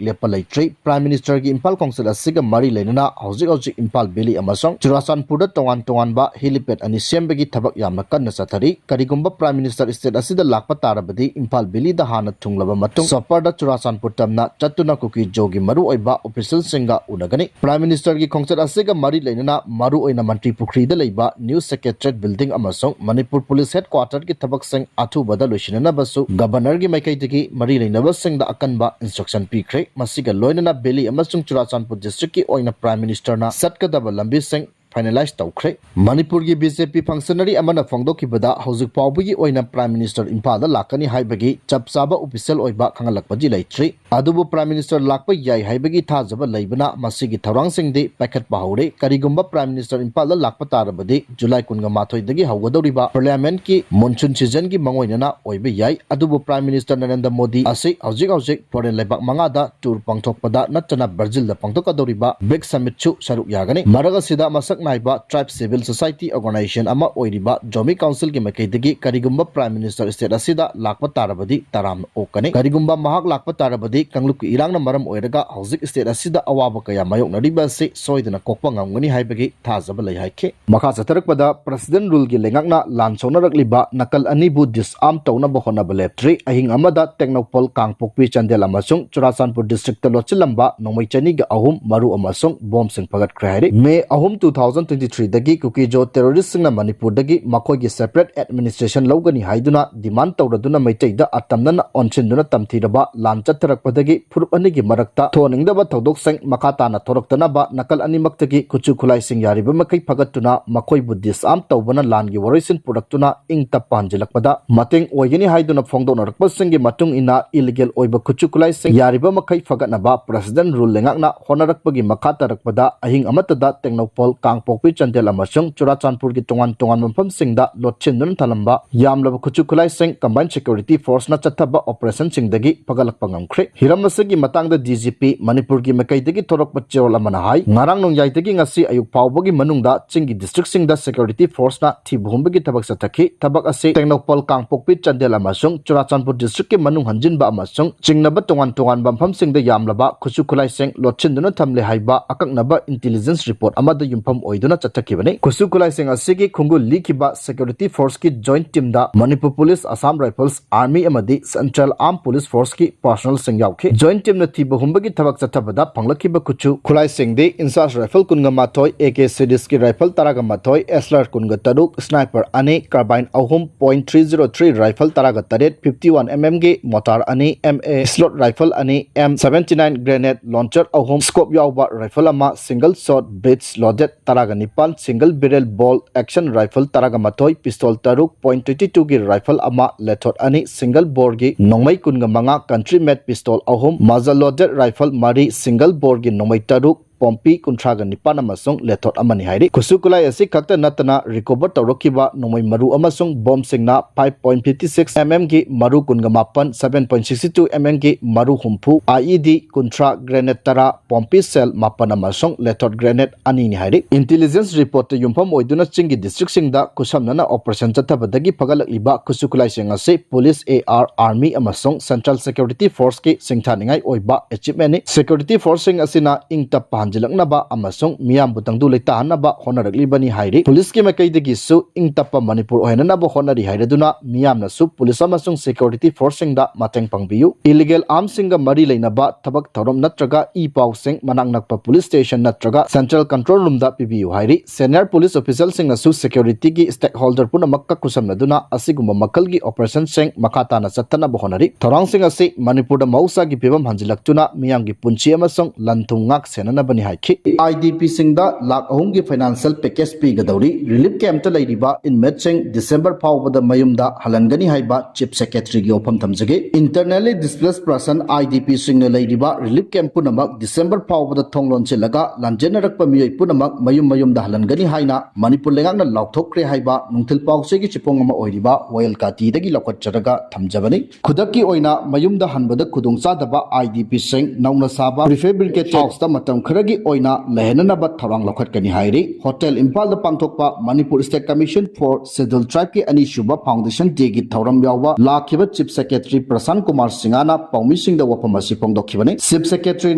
ꯂꯦꯞꯄ ꯂꯩꯇ꯭ꯔꯤ꯫ Prime Ministerꯒꯤ ꯏꯝꯐꯥꯜ ꯈꯣꯡꯆꯠ ꯑꯁꯤꯒ ꯃꯔꯤ ꯂꯩꯅꯅ ꯍꯧꯖꯤꯛ ꯍꯧꯖꯤꯛ ꯏꯝꯐꯥꯜ Valley ꯑꯃꯁꯨꯡ ꯆꯨꯔꯥꯆꯥꯟꯄꯨꯔꯗ ꯇꯣꯉꯥꯟ ꯇꯣꯉꯥꯟꯕ helipad ꯑꯅꯤ ꯁꯦꯝꯕꯒꯤ ꯊꯕꯛ ꯌꯥꯝꯅ ꯀꯟꯅ ꯆꯠꯊꯔꯤ꯫ ꯀꯔꯤꯒꯨꯝꯕ Prime Minister state ꯑꯁꯤꯗ ꯂꯥꯛꯄ ꯇꯥꯔꯕꯗꯤ, ꯏꯝꯐꯥꯜ Valleyꯗ ꯍꯥꯟꯅ ꯊꯨꯡꯂꯕ ꯃꯇꯨꯡ chopperꯗ ꯆꯨꯔꯥꯆꯥꯟꯄꯨꯔ ꯇꯝꯅ ꯆꯠꯇꯨꯅ ꯀꯨꯀꯤ ꯖꯣꯒꯤ ꯃꯔꯨꯑꯣꯏꯕ officialꯁꯤꯡꯒ ꯎꯅꯒꯅꯤ꯫ Prime Ministerꯒꯤ ꯈꯣꯡꯆꯠ ꯑꯁꯤꯒ ꯃꯔꯤ ꯂꯩꯅꯅ ꯃꯔꯨꯑꯣꯏꯅ ꯃꯟꯇ꯭ꯔꯤ ꯄꯨꯈ꯭ꯔꯤꯗ ꯂꯩꯕ new Secretariat building ꯑꯃꯁꯨꯡ ꯃꯅꯤꯄꯨꯔ Police Headquarterꯒꯤ ꯊꯕꯛꯁꯤꯡ ꯑꯊꯨꯕꯗ ꯂꯣꯏꯁꯤꯟꯅꯅꯕꯁꯨ Governorꯒꯤ ꯃꯥꯏꯀꯩꯗꯒꯤ ꯃꯔꯤ ꯂꯩꯅꯕꯁꯤꯡꯗ ꯑꯀꯟꯕ instruction ꯄꯤꯈ꯭ꯔꯦ꯫ ꯃꯁꯤꯒ ꯂꯣꯏꯅꯅ Valley ꯑꯃꯁꯨꯡ ꯆꯨꯔꯥꯆꯥꯟꯄꯨꯔ districtꯀꯤ ꯑꯣꯏꯅ Prime Ministerꯅ ꯆꯠꯀꯗꯕ ꯂꯝꯕꯤꯁꯤꯡ finalize ꯇꯧꯈ꯭ꯔꯦ꯫ ꯃꯅꯤꯄꯨꯔꯒꯤ BJP functionary ꯑꯃꯅ ꯐꯣꯡꯗꯣꯛꯈꯤꯕꯗ, ꯍꯧꯖꯤꯛ ꯐꯥꯎꯕꯒꯤ ꯑꯣꯏꯅ Prime Minister ꯏꯝꯐꯥꯜꯗ ꯂꯥꯛꯀꯅꯤ ꯍꯥꯏꯕꯒꯤ ꯆꯞ ꯆꯥꯕ official ꯑꯣꯏꯕ ꯈꯪꯍꯜꯂꯛꯄꯗꯤ ꯂꯩꯇ꯭ꯔꯤ꯫ ꯑꯗꯨꯕꯨ Prime Minister ꯂꯥꯛꯄ ꯌꯥꯏ ꯍꯥꯏꯕꯒꯤ ꯊꯥꯖꯕ ꯂꯩꯕꯅ ꯃꯁꯤꯒꯤ ꯊꯧꯔꯥꯡꯁꯤꯡꯗꯤ ꯄꯥꯏꯈꯠꯄ ꯍꯧꯔꯦ꯫ ꯀꯔꯤꯒꯨꯝꯕ Prime Minister ꯏꯝꯐꯥꯜꯗ ꯂꯥꯛꯄ ꯇꯥꯔꯕꯗꯤ, July ꯀꯨꯟꯒ ꯃꯥꯊꯣꯏꯗꯒꯤ ꯍꯧꯒꯗꯧꯔꯤꯕ Parliamentꯀꯤ monsoon seasonꯒꯤ ꯃꯥꯡꯑꯣꯏꯅꯅ ꯑꯣꯏꯕ ꯌꯥꯏ꯫ ꯑꯗꯨꯕꯨ Prime Minister ꯅꯔꯦꯟꯗ꯭ꯔ ꯃꯣꯗꯤ ꯑꯁꯤ ꯍꯧꯖꯤꯛ ꯍꯧꯖꯤꯛ foreign ꯂꯩꯕꯥꯛ ꯃꯉꯥꯗ tour ꯄꯥꯡꯊꯣꯛꯄꯗ ꯅꯠꯇꯅ Brazilꯗ ꯄꯥꯡꯊꯣꯛꯀꯗꯧꯔꯤꯕ BRICS summitꯁꯨ ꯁꯔꯨꯛ ꯌꯥꯒꯅꯤ꯫ ꯃꯔꯛ ꯑꯁꯤꯗ ꯃꯁꯛ ꯅꯥꯏꯕ tribe civil society organization ꯑꯃ ꯑꯣꯏꯔꯤꯕ ꯖꯣꯃꯤ ꯀꯥꯎꯟꯁꯤꯜꯒꯤ ꯃꯥꯏꯀꯩꯗꯒꯤ ꯀꯔꯤꯒꯨꯝꯕ Prime Minister state ꯑꯁꯤꯗ ꯂꯥꯛꯄ ꯇꯥꯔꯕꯗꯤ ꯇꯔꯥꯝꯅ ꯑꯣꯛꯀꯅꯤ꯫ ꯀꯔꯤꯒꯨꯝꯕ ꯃꯍꯥꯛ ꯂꯥꯛꯄ ꯇꯥꯔꯕꯗꯤ ꯀꯥꯡꯂꯨꯞꯀꯤ ꯏꯔꯥꯡꯅ ꯃꯔꯝ ꯑꯣꯏꯔꯒ ꯍꯧꯖꯤꯛ state ꯑꯁꯤꯗ ꯑꯋꯥꯕ ꯀꯌꯥ ꯃꯥꯌꯣꯛꯅꯔꯤꯕ ꯑꯁꯤ ꯁꯣꯏꯗꯅ ꯀꯣꯛꯄ ꯉꯝꯒꯅꯤ ꯍꯥꯏꯕꯒꯤ ꯊꯥꯖꯕ ꯂꯩ ꯍꯥꯏꯈꯤ꯫ ꯃꯈꯥ ꯆꯠꯊꯔꯛꯄꯗ President Ruleꯒꯤ ꯂꯩꯉꯥꯛꯅ ꯂꯥꯟ ꯁꯣꯛꯅꯔꯛꯂꯤꯕ ꯅꯥꯀꯜ ꯑꯅꯤꯕꯨ disarm ꯇꯧꯅꯕ ꯍꯣꯠꯅꯕ ꯂꯦꯞꯇ꯭ꯔꯤ꯫ ꯑꯍꯤꯡ ꯑꯃꯗ ꯇꯦꯡꯅꯧꯄꯜ, ꯀꯥꯡꯄꯣꯛꯄꯤ, ꯆꯥꯟꯗꯦꯜ ꯑꯃꯁꯨꯡ ꯆꯨꯔꯥꯆꯥꯟꯄꯨꯔ districtꯇ ꯂꯣꯠꯁꯤꯜꯂꯝꯕ ꯅꯣꯡꯃꯩ ꯆꯅꯤꯒ ꯑꯍꯨꯝ ꯃꯔꯨ ꯑꯃꯁꯨꯡ ꯕꯣꯝꯁꯤꯡ ꯐꯒꯠꯈ꯭ꯔꯦ ꯍꯥꯏꯔꯤ꯫ May ꯑꯍꯨꯝ, two thousand twenty threeꯗꯒꯤ ꯀꯨꯀꯤꯖꯣ terroristꯁꯤꯡꯅ ꯃꯅꯤꯄꯨꯔꯗꯒꯤ ꯃꯈꯣꯏꯒꯤ separate administration ꯂꯧꯒꯅꯤ ꯍꯥꯏꯗꯨꯅ demand ꯇꯧꯔꯗꯨꯅ ꯃꯩꯇꯩꯗ ꯑꯇꯝꯅꯅ ꯑꯣꯟꯁꯤꯟꯗꯨꯅ ꯇꯝꯊꯤꯔꯕ ꯂꯥꯟ ꯆꯠꯊꯔꯛꯄꯗꯒꯤ ꯐꯨꯔꯨꯞ ꯑꯅꯤꯒꯤ ꯃꯔꯛꯇ ꯊꯣꯛꯍꯟꯅꯤꯡꯗꯕ ꯊꯧꯗꯣꯛꯁꯤꯡ ꯃꯈꯥ ꯇꯥꯅ ꯊꯣꯔꯛꯇꯅꯕ ꯅꯥꯀꯜ ꯑꯅꯤꯃꯛꯇꯒꯤ ꯈꯨꯠꯁꯨ ꯈꯨꯠꯂꯥꯏꯁꯤꯡ ꯌꯥꯔꯤꯕ ꯃꯈꯩ ꯐꯒꯠꯇꯨꯅ ꯃꯈꯣꯏꯕꯨ disarm ꯇꯧꯕꯅ ꯂꯥꯟꯒꯤ ꯋꯥꯔꯣꯏꯁꯤꯟ ꯄꯨꯔꯛꯇꯨꯅ ꯏꯪ ꯇꯞꯄ ꯍꯟꯖꯤꯜꯂꯛꯄꯗ ꯃꯇꯦꯡ ꯑꯣꯏꯒꯅꯤ ꯍꯥꯏꯗꯨꯅ ꯐꯣꯡꯗꯣꯛꯅꯔꯛꯄꯁꯤꯡꯒꯤ ꯃꯇꯨꯡ ꯏꯟꯅ illegal ꯑꯣꯏꯕ ꯈꯨꯠꯁꯨ ꯈꯨꯠꯂꯥꯏꯁꯤꯡ ꯌꯥꯔꯤꯕ ꯃꯈꯩ ꯐꯒꯠꯅꯕ President Rule ꯂꯩꯉꯥꯛꯅ ꯍꯣꯠꯅꯔꯛꯄꯒꯤ ꯃꯈꯥ ꯇꯥꯔꯛꯄꯗ ꯑꯍꯤꯡ ꯑꯃꯠꯇꯗ ꯇꯦꯡꯅꯧꯄꯜ, ꯀꯥꯡꯄꯣꯛꯄꯤ, ꯆꯥꯟꯗꯦꯜ ꯑꯃꯁꯨꯡ ꯆꯨꯔꯥꯆꯥꯟꯄꯨꯔꯒꯤ ꯇꯣꯉꯥꯟ ꯇꯣꯉꯥꯟꯕ ꯃꯐꯝꯁꯤꯡꯗ ꯂꯣꯠꯁꯤꯟꯗꯨꯅ ꯊꯝꯂꯝꯕ ꯌꯥꯝꯂꯕ ꯈꯨꯠꯁꯨ ꯈꯨꯠꯂꯥꯏꯁꯤꯡ Combined Security Forceꯅ ꯆꯠꯊꯕ operationꯁꯤꯡꯗꯒꯤ ꯐꯒꯠꯂꯛꯄ ꯉꯝꯈ꯭ꯔꯦ꯫ ꯍꯤꯔꯝ ꯑꯁꯤꯒꯤ ꯃꯇꯥꯡꯗ DGP ꯃꯅꯤꯄꯨꯔꯒꯤ ꯃꯥꯏꯀꯩꯗꯒꯤ ꯊꯣꯔꯛꯄ ꯆꯦꯔꯣꯜ ꯑꯃꯅ ꯍꯥꯏ, ꯉꯔꯥꯡ ꯅꯣꯡꯌꯥꯏꯗꯒꯤ ꯉꯁꯤ ꯑꯌꯨꯛ ꯐꯥꯎꯕꯒꯤ ꯃꯅꯨꯡꯗ ꯆꯤꯡꯒꯤ districtꯁꯤꯡꯗ security forceꯅ ꯊꯤꯕ ꯍꯨꯝꯕꯒꯤ ꯊꯕꯛ ꯆꯠꯊꯈꯤ꯫ ꯊꯕꯛ ꯑꯁꯤ ꯇꯦꯡꯅꯧꯄꯜ, ꯀꯥꯡꯄꯣꯛꯄꯤ, ꯆꯥꯟꯗꯦꯜ ꯑꯃꯁꯨꯡ ꯆꯨꯔꯥꯆꯥꯟꯄꯨꯔ districtꯀꯤ ꯃꯅꯨꯡ ꯍꯟꯖꯤꯟꯕ ꯑꯃꯁꯨꯡ ꯆꯤꯡꯅꯕ ꯇꯣꯉꯥꯟ ꯇꯣꯉꯥꯟꯕ ꯃꯐꯝꯁꯤꯡꯗ ꯌꯥꯝꯂꯕ ꯈꯨꯠꯁꯨ ꯈꯨꯠꯂꯥꯏꯁꯤꯡ ꯂꯣꯠꯁꯤꯟꯗꯨꯅ ꯊꯝꯂꯦ ꯍꯥꯏꯕ ꯑꯀꯛꯅꯕ intelligence report ꯑꯃꯗ ꯌꯨꯝꯐꯝ ꯑꯣꯏꯗꯨꯅ ꯆꯠꯊꯈꯤꯕꯅꯤ꯫ ꯈꯨꯠꯁꯨ ꯈꯨꯠꯂꯥꯏꯁꯤꯡ ꯑꯁꯤꯒꯤ ꯈꯣꯡꯒꯨꯜ ꯂꯤꯈꯤꯕ security forceꯀꯤ joint teamꯗ Manipur Police, Assam Rifles, Army ꯑꯃꯗꯤ Central Armed Police Forceꯀꯤ personnelꯁꯤꯡ ꯌꯥꯎꯈꯤ꯫ Joint teamꯅ ꯊꯤꯕ ꯍꯨꯝꯕꯒꯤ ꯊꯕꯛ ꯆꯠꯊꯕꯗ ꯐꯪꯂꯛꯈꯤꯕ ꯈꯨꯠꯁꯨ ꯈꯨꯠꯂꯥꯏꯁꯤꯡꯗꯤ INSAS rifle ꯀꯨꯟꯒ ꯃꯥꯊꯣꯏ, AK series ꯀꯤ rifle ꯇꯔꯥꯒ ꯃꯥꯊꯣꯏ, SLR ꯀꯨꯟꯒ ꯇꯔꯨꯛ, sniper ꯑꯅꯤ, carbine ꯑꯍꯨꯝ, point three zero three rifle ꯇꯔꯥꯒ ꯇꯔꯦꯠ, fifty one MM ꯒꯤ mortar ꯑꯅꯤ, MA slug rifle ꯑꯅꯤ, M seventy nine grenade launcher ꯑꯍꯨꯝ, scope ꯌꯥꯎꯕ rifle ꯑꯃ, single shot breech loaded ꯇꯔꯥꯒ ꯅꯤꯄꯥꯟ, single barrel bolt action rifle ꯇꯔꯥꯒ ꯃꯥꯊꯣꯏ, pistol ꯇꯔꯨꯛ, point twenty two ꯒꯤ rifle ꯑꯃ, ꯂꯦꯊꯣꯠ ꯑꯅꯤ, single boreꯒꯤ ꯅꯣꯡꯃꯩ ꯀꯨꯟꯒ ꯃꯉꯥ, country made pistol ꯑꯍꯨꯝ, muzzle loaded rifle ꯃꯔꯤ, single boreꯒꯤ ꯅꯣꯡꯃꯩ ꯇꯔꯨꯛ, ꯄꯣꯝꯄꯤ ꯀꯨꯟꯊ꯭ꯔꯥꯒ ꯅꯤꯄꯥꯟ ꯑꯃꯁꯨꯡ ꯂꯦꯊꯣꯠ ꯑꯃꯅꯤ ꯍꯥꯏꯔꯤ꯫ ꯈꯨꯠꯁꯨ ꯈꯨꯠꯂꯥꯏ ꯑꯁꯤ ꯈꯛꯇ ꯅꯠꯇꯅ recover ꯇꯧꯔꯛꯈꯤꯕ ꯅꯣꯡꯃꯩ ꯃꯔꯨ ꯑꯃꯁꯨꯡ ꯕꯣꯝꯁꯤꯡꯅ five point fifty six MM ꯒꯤ ꯃꯔꯨ ꯀꯨꯟꯒ ꯃꯥꯄꯟ, seven point six two MM ꯒꯤ ꯃꯔꯨ ꯍꯨꯝꯐꯨ, IED ꯀꯨꯟꯊ꯭ꯔꯥ, grenade ꯇꯔꯥ, ꯄꯣꯝꯄꯤ shell ꯃꯥꯄꯟ ꯑꯃꯁꯨꯡ ꯂꯦꯊꯣꯠ grenade ꯑꯅꯤꯅꯤ ꯍꯥꯏꯔꯤ꯫ Intelligence report ꯇ ꯌꯨꯝꯐꯝ ꯑꯣꯏꯗꯨꯅ ꯆꯤꯡꯒꯤ district ꯁꯤꯡꯗ ꯈꯨꯠꯁꯝꯅꯅ operation ꯆꯠꯊꯕꯗꯒꯤ ꯐꯒꯠꯂꯛꯂꯤꯕ ꯈꯨꯠꯁꯨ ꯈꯨꯠꯂꯥꯏꯁꯤꯡ ꯑꯁꯤ police, AR, army ꯑꯃꯁꯨꯡ central security force ꯀꯤ ꯁꯤꯡꯊꯥꯅꯤꯡꯉꯥꯏ ꯑꯣꯏꯕ achievement ꯅꯤ꯫ Security force ꯁꯤꯡ ꯑꯁꯤꯅ ꯏꯪ ꯇꯞꯄ ꯍꯟꯖꯤꯜꯂꯛꯅꯕ ꯑꯃꯁꯨꯡ ꯃꯤꯌꯥꯝꯕꯨ ꯇꯪꯗꯨ ꯂꯩꯇꯥꯍꯟꯅꯕ ꯍꯣꯠꯅꯔꯛꯂꯤꯕꯅꯤ ꯍꯥꯏꯔꯤ꯫ Police ꯀꯤ ꯃꯥꯏꯀꯩꯗꯒꯤꯁꯨ ꯏꯪ ꯇꯞꯄ ꯃꯅꯤꯄꯨꯔ ꯑꯣꯏꯍꯟꯅꯅꯕ ꯍꯣꯠꯅꯔꯤ ꯍꯥꯏꯔꯗꯨꯅ ꯃꯤꯌꯥꯝꯅꯁꯨ police ꯑꯃꯁꯨꯡ security force ꯁꯤꯡꯗ ꯃꯇꯦꯡ ꯄꯥꯡꯕꯤꯌꯨ꯫ Illegal arms ꯁꯤꯡꯒ ꯃꯔꯤ ꯂꯩꯅꯕ ꯊꯕꯛ ꯊꯧꯔꯝ ꯅꯠꯇ꯭ꯔꯒ ꯏ ꯄꯥꯎꯁꯤꯡ ꯃꯅꯥꯛ ꯅꯛꯄ police station ꯅꯠꯇ꯭ꯔꯒ central control room ꯗ ꯄꯤꯕꯤꯌꯨ ꯍꯥꯏꯔꯤ꯫ Senior police officer ꯁꯤꯡꯅꯁꯨ security ꯒꯤ stakeholder ꯄꯨꯝꯅꯃꯛꯀ ꯈꯨꯠꯁꯝꯅꯗꯨꯅ ꯑꯁꯤꯒꯨꯝꯕ ꯃꯈꯜꯒꯤ operation ꯁꯤꯡ ꯃꯈꯥ ꯇꯥꯅ ꯆꯠꯊꯅꯕ ꯍꯣꯠꯅꯔꯤ꯫ ꯊꯧꯔꯥꯡꯁꯤꯡ ꯑꯁꯤ ꯃꯅꯤꯄꯨꯔꯗ ꯃꯍꯧꯁꯥꯒꯤ ꯐꯤꯕꯝ ꯍꯟꯖꯤꯜꯂꯛꯇꯨꯅ ꯃꯤꯌꯥꯝꯒꯤ ꯄꯨꯟꯁꯤ ꯑꯃꯁꯨꯡ ꯂꯟ ꯊꯨꯝ ꯉꯥꯛ ꯁꯦꯟꯅꯅꯕꯅꯤ ꯍꯥꯏꯈꯤ꯫ IDP ꯁꯤꯡꯗ ꯂꯥꯈ ꯑꯍꯨꯝꯒꯤ financial package ꯄꯤꯒꯗꯧꯔꯤ꯫ Relief camp ꯇ ꯂꯩꯔꯤꯕ inmate ꯁꯤꯡ December ꯐꯥꯎꯕꯗ ꯃꯌꯨꯝꯗ ꯍꯜꯍꯟꯒꯅꯤ ꯍꯥꯏꯕ Chief Secretary ꯒꯤ ꯋꯥꯐꯝ ꯊꯝꯖꯒꯦ꯫ Internally displaced person, IDP ꯁꯤꯡꯅ ꯂꯩꯔꯤꯕ relief camp ꯄꯨꯝꯅꯃꯛ December ꯐꯥꯎꯕꯗ ꯊꯣꯡ ꯂꯣꯟꯁꯤꯜꯂꯒ ꯂꯥꯟꯖꯦꯟꯅꯔꯛꯄ ꯃꯤꯑꯣꯏ ꯄꯨꯝꯅꯃꯛ ꯃꯌꯨꯝ ꯃꯌꯨꯝꯗ ꯍꯜꯍꯟꯒꯅꯤ ꯍꯥꯏꯅ ꯃꯅꯤꯄꯨꯔ ꯂꯩꯉꯥꯛꯅ ꯂꯥꯎꯊꯣꯛꯈ꯭ꯔꯦ ꯍꯥꯏꯕ ꯅꯨꯡꯊꯤꯜ ꯄꯥꯎꯆꯦꯒꯤ ꯆꯦꯐꯣꯡ ꯑꯃ ꯑꯣꯏꯔꯤꯕ ꯋꯥꯌꯦꯜ ꯀꯥꯇꯤꯗꯒꯤ ꯂꯧꯈꯠꯆꯔꯒ ꯊꯝꯖꯕꯅꯤ꯫ ꯈꯨꯗꯛꯀꯤ ꯑꯣꯏꯅ ꯃꯌꯨꯝꯗ ꯍꯟꯕꯗ ꯈꯨꯗꯣꯡꯆꯥꯗꯕ IDP ꯁꯤꯡ ꯅꯧꯅ ꯁꯥꯕ prefabricated house ꯇ ꯃꯇꯝ ꯈꯔꯒꯤ ꯑꯣꯏꯅ ꯂꯩꯍꯟꯅꯅꯕ ꯊꯧꯔꯥꯡ ꯂꯧꯈꯠꯀꯅꯤ ꯍꯥꯏꯔꯤ꯫ Hotel ꯏꯝꯐꯥꯜꯗ ꯄꯥꯡꯊꯣꯛꯄ Manipur State Commission for Scheduled Tribe ꯀꯤ ꯑꯅꯤꯁꯨꯕ foundation day ꯒꯤ ꯊꯧꯔꯝ ꯌꯥꯎꯕ ꯂꯥꯛꯈꯤꯕ Chief Secretary ꯄ꯭ꯔꯁꯥꯟ ꯀꯨꯃꯥꯔ ꯁꯤꯡꯍꯅ ꯄꯥꯎꯃꯤꯁꯤꯡꯗ ꯋꯥꯐꯝ ꯑꯁꯤ ꯐꯣꯡꯗꯣꯛꯈꯤꯕꯅꯤ꯫ Chief Secretary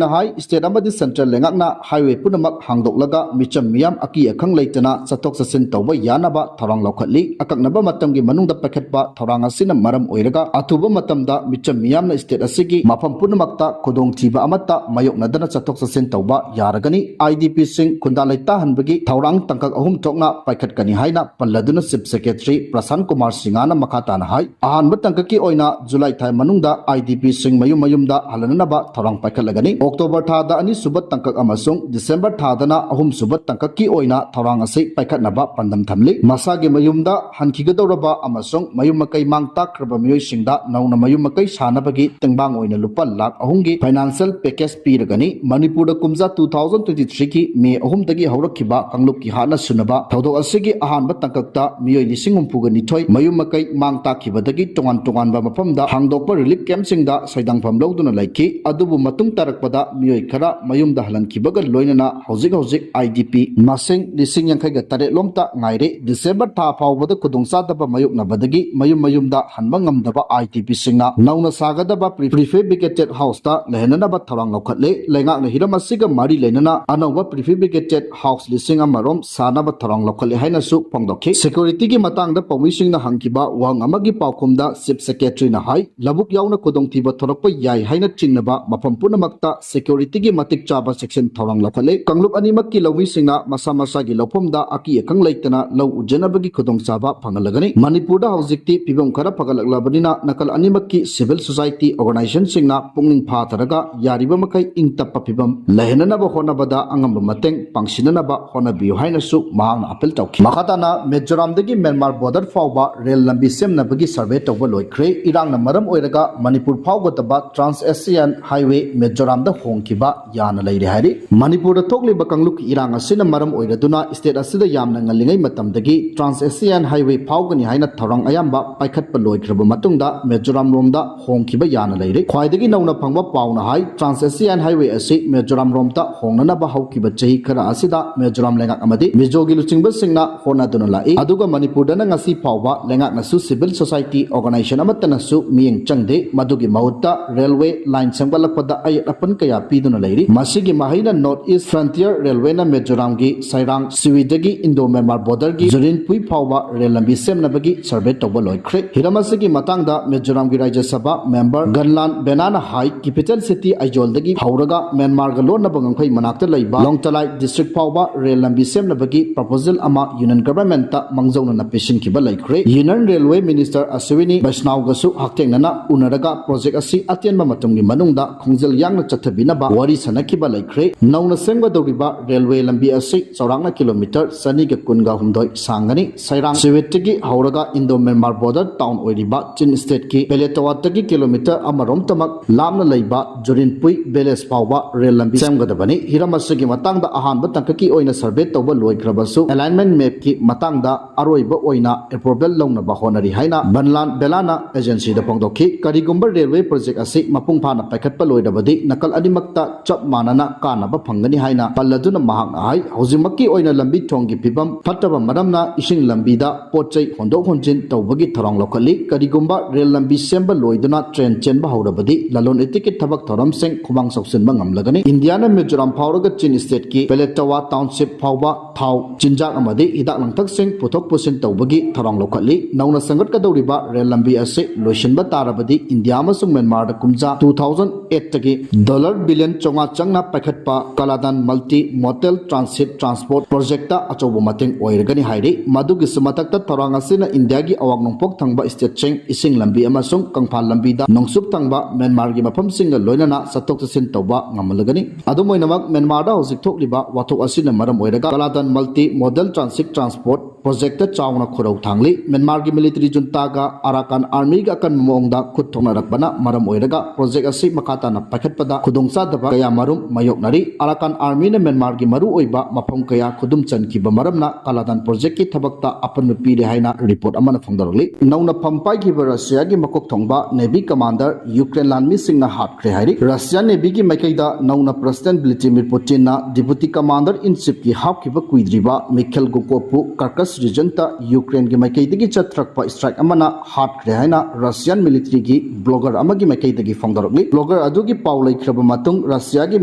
ꯅ ꯍꯥꯏ, state ꯑꯃꯗꯤ central ꯂꯩꯉꯥꯛꯅ highway ꯄꯨꯝꯅꯃꯛ ꯍꯥꯡꯗꯣꯛꯂꯒ ꯃꯤꯆꯝ ꯃꯤꯌꯥꯝ ꯑꯀꯤ ꯑꯈꯪ ꯂꯩꯇꯅ ꯆꯠꯊꯣꯛ ꯆꯠꯁꯤꯟ ꯇꯧꯕ ꯌꯥꯅꯕ ꯊꯧꯔꯥꯡ ꯂꯧꯈꯠꯂꯤ꯫ ꯑꯀꯛꯅꯕ ꯃꯇꯝꯒꯤ ꯃꯅꯨꯡꯗ ꯄꯥꯏꯈꯠꯄ ꯊꯧꯔꯥꯡ ꯑꯁꯤꯅ ꯃꯔꯝ ꯑꯣꯏꯔꯒ ꯑꯊꯨꯕ ꯃꯇꯝꯗ ꯃꯤꯆꯝ ꯃꯤꯌꯥꯝꯅ state ꯑꯁꯤꯒꯤ ꯃꯐꯝ ꯄꯨꯝꯅꯃꯛꯇ ꯈꯨꯗꯣꯡꯊꯤꯕ ꯑꯃꯠꯇ ꯃꯥꯌꯣꯛꯅꯗꯅ ꯆꯠꯊꯣꯛ ꯆꯠꯁꯤꯟ ꯇꯧꯕ ꯌꯥꯔꯒꯅꯤ꯫ IDP ꯁꯤꯡ ꯈꯨꯟꯗꯥ ꯂꯩꯇꯥꯍꯟꯕꯒꯤ ꯊꯧꯔꯥꯡ ꯇꯥꯡꯀꯛ ꯑꯍꯨꯝ ꯊꯣꯛꯅ ꯄꯥꯏꯈꯠꯀꯅꯤ ꯍꯥꯏꯅ ꯄꯜꯂꯗꯨꯅ Chief Secretary ꯄ꯭ꯔꯁꯥꯟ ꯀꯨꯃꯥꯔ ꯁꯤꯡꯍꯅ ꯃꯈꯥ ꯇꯥꯅ ꯍꯥꯏ, ꯑꯍꯥꯟꯕ ꯇꯥꯡꯀꯛꯀꯤ ꯑꯣꯏꯅ July ꯊꯥ ꯃꯅꯨꯡꯗ IDP ꯁꯤꯡ ꯃꯌꯨꯝ ꯃꯌꯨꯝꯗ ꯍꯜꯍꯟꯅꯕ ꯊꯧꯔꯥꯡ ꯄꯥꯏꯈꯠꯂꯒꯅꯤ꯫ October ꯊꯥꯗ ꯑꯅꯤꯁꯨꯕ ꯇꯥꯡꯀꯛ ꯑꯃꯁꯨꯡ December ꯊꯥꯗꯅ ꯑꯍꯨꯝꯁꯨꯕ ꯇꯥꯡꯀꯛꯀꯤ ꯑꯣꯏꯅ ꯊꯧꯔꯥꯡ ꯑꯁꯤ ꯄꯥꯏꯈꯠꯅꯕ ꯄꯥꯟꯗꯝ ꯊꯝꯂꯤ꯫ ꯃꯁꯥꯒꯤ ꯃꯌꯨꯝꯗ ꯍꯟꯈꯤꯒꯗꯧꯔꯕ ꯑꯃꯁꯨꯡ ꯃꯌꯨꯝ ꯃꯀꯩ ꯃꯥꯡ ꯇꯥꯛꯈ꯭ꯔꯕ ꯃꯤꯑꯣꯏꯁꯤꯡꯗ ꯅꯧꯅ ꯃꯌꯨꯝ ꯃꯀꯩ ꯁꯥꯅꯕꯒꯤ ꯇꯦꯡꯕꯥꯡ ꯑꯣꯏꯅ ꯂꯨꯄꯥ ꯂꯥꯈ ꯑꯍꯨꯝꯒꯤ financial package ꯄꯤꯔꯒꯅꯤ꯫ ꯃꯅꯤꯄꯨꯔꯗ ꯀꯨꯝꯖꯥ ꯇꯨ ꯊꯥꯎꯖꯟ ꯇ꯭ꯋꯦꯟꯇꯤ ꯊ꯭ꯔꯤꯒꯤ ꯃꯦ ꯑꯍꯨꯝꯗꯒꯤ ꯍꯧꯔꯛꯈꯤꯕ ꯀꯥꯡꯂꯨꯞꯀꯤ ꯍꯥꯠꯅ ꯁꯨꯅꯕ ꯊꯧꯗꯣꯛ ꯑꯁꯤꯒꯤ ꯑꯍꯥꯟꯕ ꯇꯥꯡꯀꯛꯇ ꯃꯤꯑꯣꯏ ꯂꯤꯁꯤꯡ ꯍꯨꯝꯐꯨꯒ ꯅꯤꯊꯣꯏ ꯃꯌꯨꯝ ꯃꯀꯩ ꯃꯥꯡ ꯇꯥꯛꯈꯤꯕꯗꯒꯤ ꯇꯣꯉꯥꯟ ꯇꯣꯉꯥꯟꯕ ꯃꯐꯝꯗ ꯍꯥꯡꯗꯣꯛꯄ ꯔꯤꯂꯤꯐ ꯀꯦꯝꯞꯁꯤꯡꯗ ꯁꯩꯗꯥꯡꯐꯝ ꯂꯧꯗꯨꯅ ꯂꯩꯈꯤ꯫ ꯑꯗꯨꯕꯨ ꯃꯇꯨꯡ ꯇꯥꯔꯛꯄꯗ ꯃꯤꯑꯣꯏ ꯈꯔ ꯃꯌꯨꯝꯗ ꯍꯜꯍꯟꯈꯤꯕꯒ ꯂꯣꯏꯅꯅ ꯍꯧꯖꯤꯛ ꯍꯧꯖꯤꯛ ꯑꯥꯏ ꯗꯤ ꯄꯤ ꯃꯁꯤꯡ ꯂꯤꯁꯤꯡ ꯌꯥꯡꯈꯩꯒ ꯇꯔꯦꯠ ꯂꯣꯝꯇ ꯉꯥꯏꯔꯦ꯫ ꯗꯤꯁꯦꯝꯕꯔ ꯊꯥ ꯐꯥꯎꯕꯗ ꯈꯨꯗꯣꯡꯆꯥꯗꯕ ꯃꯥꯌꯣꯛꯅꯕꯗꯒꯤ ꯃꯌꯨꯝ ꯃꯌꯨꯝꯗ ꯍꯟꯕ ꯉꯝꯗꯕ ꯑꯥꯏ ꯗꯤ ꯄꯤꯁꯤꯡꯅ ꯅꯧꯅ ꯁꯥꯒꯗꯕ pre-, prefabricated house ꯇ ꯂꯩꯍꯟꯅꯅꯕ ꯊꯧꯔꯥꯡ ꯂꯧꯈꯠꯂꯦ꯫ ꯂꯩꯉꯥꯛꯅ ꯍꯤꯔꯝ ꯑꯁꯤꯒ ꯃꯔꯤ ꯂꯩꯅꯅ ꯑꯅꯧꯕ prefabricated house ꯂꯤꯁꯤꯡ ꯑꯃ ꯔꯣꯝ ꯁꯥꯅꯕ ꯊꯧꯔꯥꯡ ꯂꯧꯈꯠꯂꯦ ꯍꯥꯏꯅꯁꯨ ꯐꯣꯡꯗꯣꯛꯈꯤ꯫ Security ꯒꯤ ꯃꯇꯥꯡꯗ ꯄꯥꯎꯃꯤꯁꯤꯡꯅ ꯍꯪꯈꯤꯕ ꯋꯥꯍꯪ ꯑꯃꯒꯤ ꯄꯥꯎꯈꯨꯝꯗ Chief Secretary ꯅ ꯍꯥꯏ, ꯂꯧꯕꯨꯛ ꯌꯥꯎꯅ ꯈꯨꯗꯣꯡꯊꯤꯕ ꯊꯣꯔꯛꯄ ꯌꯥꯏ ꯍꯥꯏꯅ ꯆꯤꯡꯅꯕ ꯃꯐꯝ ꯄꯨꯝꯅꯃꯛꯇ security ꯒꯤ ꯃꯇꯤꯛ ꯆꯥꯕ ꯆꯦꯛꯁꯤꯟ ꯊꯧꯔꯥꯡ ꯂꯧꯈꯠꯂꯦ꯫ ꯀꯥꯡꯂꯨꯞ ꯑꯅꯤꯃꯛꯀꯤ ꯂꯧꯃꯤꯁꯤꯡꯅ ꯃꯁꯥ ꯃꯁꯥꯒꯤ ꯂꯧꯐꯝꯗ ꯑꯀꯤ ꯑꯈꯪ ꯂꯩꯇꯅ ꯂꯧ ꯎꯖꯅꯕꯒꯤ ꯈꯨꯗꯣꯡꯆꯥꯕ ꯐꯪꯍꯜꯂꯒꯅꯤ꯫ ꯃꯅꯤꯄꯨꯔꯗ ꯍꯧꯖꯤꯛꯇꯤ ꯐꯤꯕꯝ ꯈꯔ ꯐꯒꯠꯂꯛꯂꯕꯅꯤꯅ ꯅꯥꯀꯜ ꯑꯅꯤꯃꯛꯀꯤ civil society organization ꯁꯤꯡꯅ ꯄꯨꯛꯅꯤꯡ ꯐꯥꯊꯔꯒ ꯌꯥꯔꯤꯕ ꯃꯈꯩ ꯏꯪ ꯇꯞꯄ ꯐꯤꯕꯝ ꯂꯩꯍꯟꯅꯅꯕ ꯍꯣꯠꯅꯕꯗ ꯑꯉꯝꯕ ꯃꯇꯦꯡ ꯄꯥꯡꯁꯤꯟꯅꯅꯕ ꯍꯣꯠꯅꯕꯤꯌꯨ ꯍꯥꯏꯅꯁꯨ ꯃꯍꯥꯛꯅ appeal ꯇꯧꯈꯤ꯫ ꯃꯈꯥ ꯇꯥꯅ ꯃꯤꯖꯣꯔꯥꯝꯗꯒꯤ ꯃ꯭ꯌꯥꯟꯃꯥꯔ border ꯐꯥꯎꯕ ꯔꯦꯜ ꯂꯝꯕꯤ ꯁꯦꯝꯅꯕꯒꯤ survey ꯇꯧꯕ ꯂꯣꯏꯈ꯭ꯔꯦ꯫ ꯏꯔꯥꯡꯅ ꯃꯔꯝ ꯑꯣꯏꯔꯒ ꯃꯅꯤꯄꯨꯔ ꯐꯥꯎꯒꯗꯕ Trans Asian Highway ꯃꯤꯖꯣꯔꯥꯝꯗ ꯍꯣꯡꯈꯤꯕ ꯌꯥꯅ ꯂꯩꯔꯦ ꯍꯥꯏꯔꯤ꯫ ꯃꯅꯤꯄꯨꯔꯗ ꯊꯣꯛꯂꯤꯕ ꯀꯥꯡꯂꯨꯞꯀꯤ ꯏꯔꯥꯡ ꯑꯁꯤꯅ ꯃꯔꯝ ꯑꯣꯏꯔꯗꯨꯅ state ꯑꯁꯤꯗ ꯌꯥꯝꯅ ꯉꯜꯂꯤꯉꯩ ꯃꯇꯝꯗꯒꯤ Trans Asian Highway ꯐꯥꯎꯒꯅꯤ ꯍꯥꯏꯅ ꯊꯧꯔꯥꯡ ꯑꯌꯥꯝꯕ ꯄꯥꯏꯈꯠꯄ ꯂꯣꯏꯈ꯭ꯔꯕ ꯃꯇꯨꯡꯗ ꯃꯤꯖꯣꯔꯥꯝ ꯂꯣꯝꯗ ꯍꯣꯡꯈꯤꯕ ꯌꯥꯅ ꯂꯩꯔꯦ꯫ ꯈ꯭ꯋꯥꯏꯗꯒꯤ ꯅꯧꯅ ꯐꯪꯕ ꯄꯥꯎꯅ ꯍꯥꯏ, Trans Asian Highway ꯑꯁꯤ ꯃꯤꯖꯣꯔꯥꯝ ꯔꯣꯝꯗ ꯍꯣꯡꯅꯅꯕ ꯍꯧꯈꯤꯕ ꯆꯍꯤ ꯈꯔ ꯑꯁꯤꯗ ꯃꯤꯖꯣꯔꯥꯝ ꯂꯩꯉꯥꯛ ꯑꯃꯗꯤ ꯃꯤꯖꯣꯒꯤ ꯂꯨꯆꯤꯡꯕꯁꯤꯡꯅ ꯍꯣꯠꯅꯗꯨꯅ ꯂꯥꯛꯏ꯫ ꯑꯗꯨꯒ ꯃꯅꯤꯄꯨꯔꯗꯅ ꯉꯁꯤ ꯐꯥꯎꯕ ꯂꯩꯉꯥꯛꯅꯁꯨ civil society organization ꯑꯃꯠꯇꯅꯁꯨ ꯃꯤꯠꯌꯦꯡ ꯆꯪꯗꯦ꯫ ꯃꯗꯨꯒꯤ ꯃꯍꯨꯠꯇ railway line ꯁꯦꯝꯒꯠꯂꯛꯄꯗ ꯑꯌꯦꯠ ꯑꯄꯟ ꯀꯌꯥ ꯄꯤꯗꯨꯅ ꯂꯩꯔꯤ꯫ ꯃꯁꯤꯒꯤ ꯃꯍꯩꯅ North East Frontier Railway ꯅ ꯃꯤꯖꯣꯔꯥꯝꯒꯤ ꯁꯩꯔꯥꯡ ꯁꯤꯋꯤꯗꯒꯤ Indo Myanmar border ꯒꯤ ꯖꯨꯔꯤꯟꯄꯨꯏ ꯐꯥꯎꯕ ꯔꯦꯜ ꯂꯝꯕꯤ ꯁꯦꯝꯅꯕꯒꯤ survey ꯇꯧꯕ ꯂꯣꯏꯈ꯭ꯔꯦ꯫ ꯍꯤꯔꯝ ꯑꯁꯤꯒꯤ ꯃꯇꯥꯡꯗ ꯃꯤꯖꯣꯔꯥꯝꯒꯤ ꯔꯥꯖ꯭ꯌ ꯁꯚꯥ member ꯒꯟꯂꯥꯟ ꯕꯦꯅꯥꯅ ꯍꯥꯏ, capital city ꯑꯥꯏꯖꯣꯜꯗꯒꯤ ꯍꯧꯔꯒ ꯃ꯭ꯌꯥꯟꯃꯥꯔꯒ ꯂꯣꯟꯅꯕ ꯉꯝꯈꯩ ꯃꯅꯥꯛꯇ ꯂꯩꯕ ꯂꯣꯡꯇꯂꯥꯏ district ꯐꯥꯎꯕ ꯔꯦꯜ ꯂꯝꯕꯤ ꯁꯦꯝꯅꯕꯒꯤ proposal ꯑꯃ Union Government ꯇ ꯃꯥꯡꯖꯧꯅꯅ ꯄꯤꯁꯤꯟꯈꯤꯕ ꯂꯩꯈ꯭ꯔꯦ꯫ Union Railway Minister ꯑꯁ꯭ꯋꯤꯅꯤ ꯕꯩꯁꯅꯥꯎꯒꯁꯨ ꯍꯛꯊꯦꯡꯅꯅ ꯎꯅꯔꯒ project ꯑꯁꯤ ꯑꯇꯦꯟꯕ ꯃꯇꯝꯒꯤ ꯃꯅꯨꯡꯗ ꯈꯣꯡꯖꯦꯜ ꯌꯥꯡꯅ ꯆꯠꯊꯕꯤꯅꯕ ꯋꯥꯔꯤ ꯁꯥꯅꯈꯤꯕ ꯂꯩꯈ꯭ꯔꯦ꯫ ꯅꯧꯅ ꯁꯦꯝꯒꯗꯧꯔꯤꯕ railway ꯂꯝꯕꯤ ꯑꯁꯤ ꯆꯥꯎꯔꯥꯛꯅ kilometre ꯆꯅꯤꯒ ꯀꯨꯟꯒ ꯍꯨꯝꯗꯣꯏ ꯁꯥꯡꯒꯅꯤ꯫ ꯁꯩꯔꯥꯡ ꯁꯤꯋꯤꯠꯇꯒꯤ ꯍꯧꯔꯒ Indo Myanmar border town ꯑꯣꯏꯔꯤꯕ ꯆꯤꯟ state ꯀꯤ ꯄꯦꯂꯦꯇꯋꯥꯠꯇꯒꯤ kilometre ꯑꯃꯔꯣꯝꯇꯃꯛ ꯂꯥꯞꯅ ꯂꯩꯕ ꯖꯨꯔꯤꯟꯄꯨꯏ village ꯐꯥꯎꯕ ꯔꯦꯜ ꯂꯝꯕꯤ ꯁꯦꯝꯒꯗꯕꯅꯤ꯫ ꯍꯤꯔꯝ ꯑꯁꯤꯒꯤ ꯃꯇꯥꯡꯗ ꯑꯍꯥꯟꯕ ꯇꯥꯡꯀꯛꯀꯤ ꯑꯣꯏꯅ ꯁꯔꯚꯦ ꯇꯧꯕ ꯂꯣꯏꯈ꯭ꯔꯕꯁꯨ, alignment mapꯀꯤ ꯃꯇꯥꯡꯗ ꯑꯔꯣꯏꯕ ꯑꯣꯏꯅ approval ꯂꯧꯅꯕ ꯍꯣꯠꯅꯔꯤ ꯍꯥꯏꯅ ꯕꯟꯂꯥꯟ ꯕꯦꯂꯥꯅ agencyꯗ ꯐꯣꯡꯗꯣꯛꯈꯤ꯫ ꯀꯔꯤꯒꯨꯝꯕ railway project ꯑꯁꯤ ꯃꯄꯨꯡ ꯐꯥꯅ ꯄꯥꯏꯈꯠꯄ ꯂꯣꯏꯔꯕꯗꯤ, ꯅꯥꯀꯜ ꯑꯅꯤꯃꯛꯇ ꯆꯞ ꯃꯥꯟꯅꯅ ꯀꯥꯟꯅꯕ ꯐꯪꯒꯅꯤ ꯍꯥꯏꯅ ꯄꯜꯂꯗꯨꯅ ꯃꯍꯥꯛꯅ ꯍꯥꯏ, ꯍꯧꯖꯤꯛꯃꯛꯀꯤ ꯑꯣꯏꯅ ꯂꯝꯕꯤ ꯊꯣꯡꯒꯤ ꯐꯤꯕꯝ ꯐꯠꯇꯕ ꯃꯔꯝꯅ ꯏꯁꯤꯡ ꯂꯝꯕꯤꯗ ꯄꯣꯠ ꯆꯩ ꯍꯣꯟꯗꯣꯛ ꯍꯣꯟꯖꯤꯟ ꯇꯧꯕꯒꯤ ꯊꯧꯔꯥꯡ ꯂꯧꯈꯠꯂꯤ꯫ ꯀꯔꯤꯒꯨꯝꯕ ꯔꯦꯜ ꯂꯝꯕꯤ ꯁꯦꯝꯕ ꯂꯣꯏꯗꯨꯅ ꯇ꯭ꯔꯦꯟ ꯆꯦꯟꯕ ꯍꯧꯔꯕꯗꯤ, ꯂꯂꯣꯟ ꯏꯇꯤꯛꯀꯤ ꯊꯕꯛ ꯊꯧꯔꯝꯁꯤꯡ ꯈꯨꯃꯥꯡ ꯆꯥꯎꯁꯤꯟꯕ ꯉꯝꯂꯒꯅꯤ꯫ ꯏꯟꯗꯤꯌꯥꯅ ꯃꯤꯖꯣꯔꯥꯝ ꯐꯥꯎꯔꯒ ꯆꯤꯟ state ꯀꯤ ꯄꯦꯂꯦꯇꯋꯥ township ꯐꯥꯎꯕ ꯊꯥꯎ, ꯆꯤꯟꯖꯥꯛ ꯑꯃꯗꯤ ꯍꯤꯗꯥꯛ ꯂꯥꯡꯊꯛꯁꯤꯡ ꯄꯨꯊꯣꯛ ꯄꯨꯁꯤꯟ ꯇꯧꯕꯒꯤ ꯊꯧꯔꯥꯡ ꯂꯧꯈꯠꯂꯤ꯫ ꯅꯧꯅ ꯁꯦꯝꯒꯠꯀꯗꯧꯔꯤꯕ ꯔꯦꯜ ꯂꯝꯕꯤ ꯑꯁꯤ ꯂꯣꯏꯁꯤꯟꯕ ꯇꯥꯔꯕꯗꯤ, ꯏꯟꯗꯤꯌꯥ ꯑꯃꯁꯨꯡ ꯃ꯭ꯌꯥꯟꯃꯥꯔꯗ ꯀꯨꯝꯖꯥ two thousand eight ꯇꯒꯤ dollar billion ꯆꯥꯝꯃꯉꯥ ꯆꯪꯅ ꯄꯥꯏꯈꯠꯄ ꯀꯂꯥꯗꯥꯟ multi modal transit transport projectꯇ ꯑꯆꯧꯕ ꯃꯇꯦꯡ ꯑꯣꯏꯔꯒꯅꯤ ꯍꯥꯏꯔꯤ꯫ ꯃꯗꯨꯒꯤꯁꯨ ꯃꯊꯛꯇ, ꯊꯧꯔꯥꯡ ꯑꯁꯤꯅ ꯏꯟꯗꯤꯌꯥꯒꯤ ꯑꯋꯥꯡ ꯅꯣꯡꯄꯣꯛ ꯊꯪꯕ stateꯁꯤꯡ ꯏꯁꯤꯡ ꯂꯝꯕꯤ ꯑꯃꯁꯨꯡ ꯀꯪꯐꯥꯜ ꯂꯝꯕꯤꯗ ꯅꯣꯡꯆꯨꯞ ꯊꯪꯕ ꯃ꯭ꯌꯥꯟꯃꯥꯔꯒꯤ ꯃꯐꯝꯁꯤꯡꯒ ꯂꯣꯏꯅꯅ ꯆꯠꯊꯣꯛ ꯆꯠꯁꯤꯟ ꯇꯧꯕ ꯉꯝꯍꯜꯂꯒꯅꯤ꯫ ꯑꯗꯨꯝ ꯑꯣꯏꯅꯃꯛ, ꯃ꯭ꯌꯥꯟꯃꯥꯔꯗ ꯍꯧꯖꯤꯛ ꯊꯣꯛꯂꯤꯕ ꯋꯥꯊꯣꯛ ꯑꯁꯤꯅ ꯃꯔꯝ ꯑꯣꯏꯔꯒ ꯀꯂꯥꯗꯥꯟ multi modal transit transport projectꯇ ꯆꯥꯎꯅ ꯈꯨꯔꯧ ꯊꯥꯡꯂꯤ꯫ ꯃ꯭ꯌꯥꯟꯃꯥꯔꯒꯤ military juntaꯒ ꯑꯔꯥꯀꯥꯟ armyꯒ ꯑꯀꯟꯕ ꯃꯑꯣꯡꯗ ꯈꯨꯠ ꯊꯣꯛꯅꯔꯛꯄꯅ ꯃꯔꯝ ꯑꯣꯏꯔꯒ, project ꯑꯁꯤ ꯃꯈꯥ ꯇꯥꯅ ꯄꯥꯏꯈꯠꯄꯗ ꯈꯨꯗꯣꯡꯆꯥꯗꯕ ꯀꯌꯥ ꯃꯔꯨꯝ ꯃꯥꯌꯣꯛꯅꯔꯤ꯫ ꯑꯔꯥꯀꯥꯟ armyꯅ ꯃ꯭ꯌꯥꯟꯃꯥꯔꯒꯤ ꯃꯔꯨꯑꯣꯏꯕ ꯃꯐꯝ ꯀꯌꯥ ꯈꯨꯗꯨꯝ ꯆꯟꯈꯤꯕ ꯃꯔꯝꯅ, ꯀꯂꯥꯗꯥꯟ projectꯀꯤ ꯊꯕꯛꯇ ꯑꯄꯟꯕ ꯄꯤꯔꯦ ꯍꯥꯏꯅ report ꯑꯃꯅ ꯐꯣꯡꯗꯣꯔꯛꯂꯤ꯫ ꯅꯧꯅ ꯐꯝ ꯄꯥꯏꯈꯤꯕ ꯔꯁꯤꯌꯥꯒꯤ ꯃꯀꯣꯛ ꯊꯣꯡꯕ navy commander ꯌꯨꯀ꯭ꯔꯦꯟ ꯂꯥꯟꯃꯤꯁꯤꯡꯅ ꯍꯥꯠꯈ꯭ꯔꯦ ꯍꯥꯏꯔꯤ꯫ ꯔꯁꯤꯌꯥ navyꯒꯤ ꯃꯥꯏꯀꯩꯗ ꯅꯧꯅ President Vladimir Putinꯅ Deputy Commander in Chiefꯀꯤ ꯍꯥꯞꯈꯤꯕ ꯀꯨꯏꯗ꯭ꯔꯤꯕ ꯃꯤꯈꯦꯜ ꯒꯣꯀꯣꯞꯄꯨ Kharkiv regionꯇ ꯌꯨꯀ꯭ꯔꯦꯟꯒꯤ ꯃꯥꯏꯀꯩꯗꯒꯤ ꯆꯠꯊꯔꯛꯄ strike ꯑꯃꯅ ꯍꯥꯠꯈ꯭ꯔꯦ ꯍꯥꯏꯅ Russian militaryꯒꯤ blogger ꯑꯃꯒꯤ ꯃꯥꯏꯀꯩꯗꯒꯤ ꯐꯣꯡꯗꯣꯔꯛꯂꯤ꯫ Blogger ꯑꯗꯨꯒꯤ ꯄꯥꯎ ꯂꯩꯈ꯭ꯔꯕ ꯃꯇꯨꯡ, ꯔꯁꯤꯌꯥꯒꯤ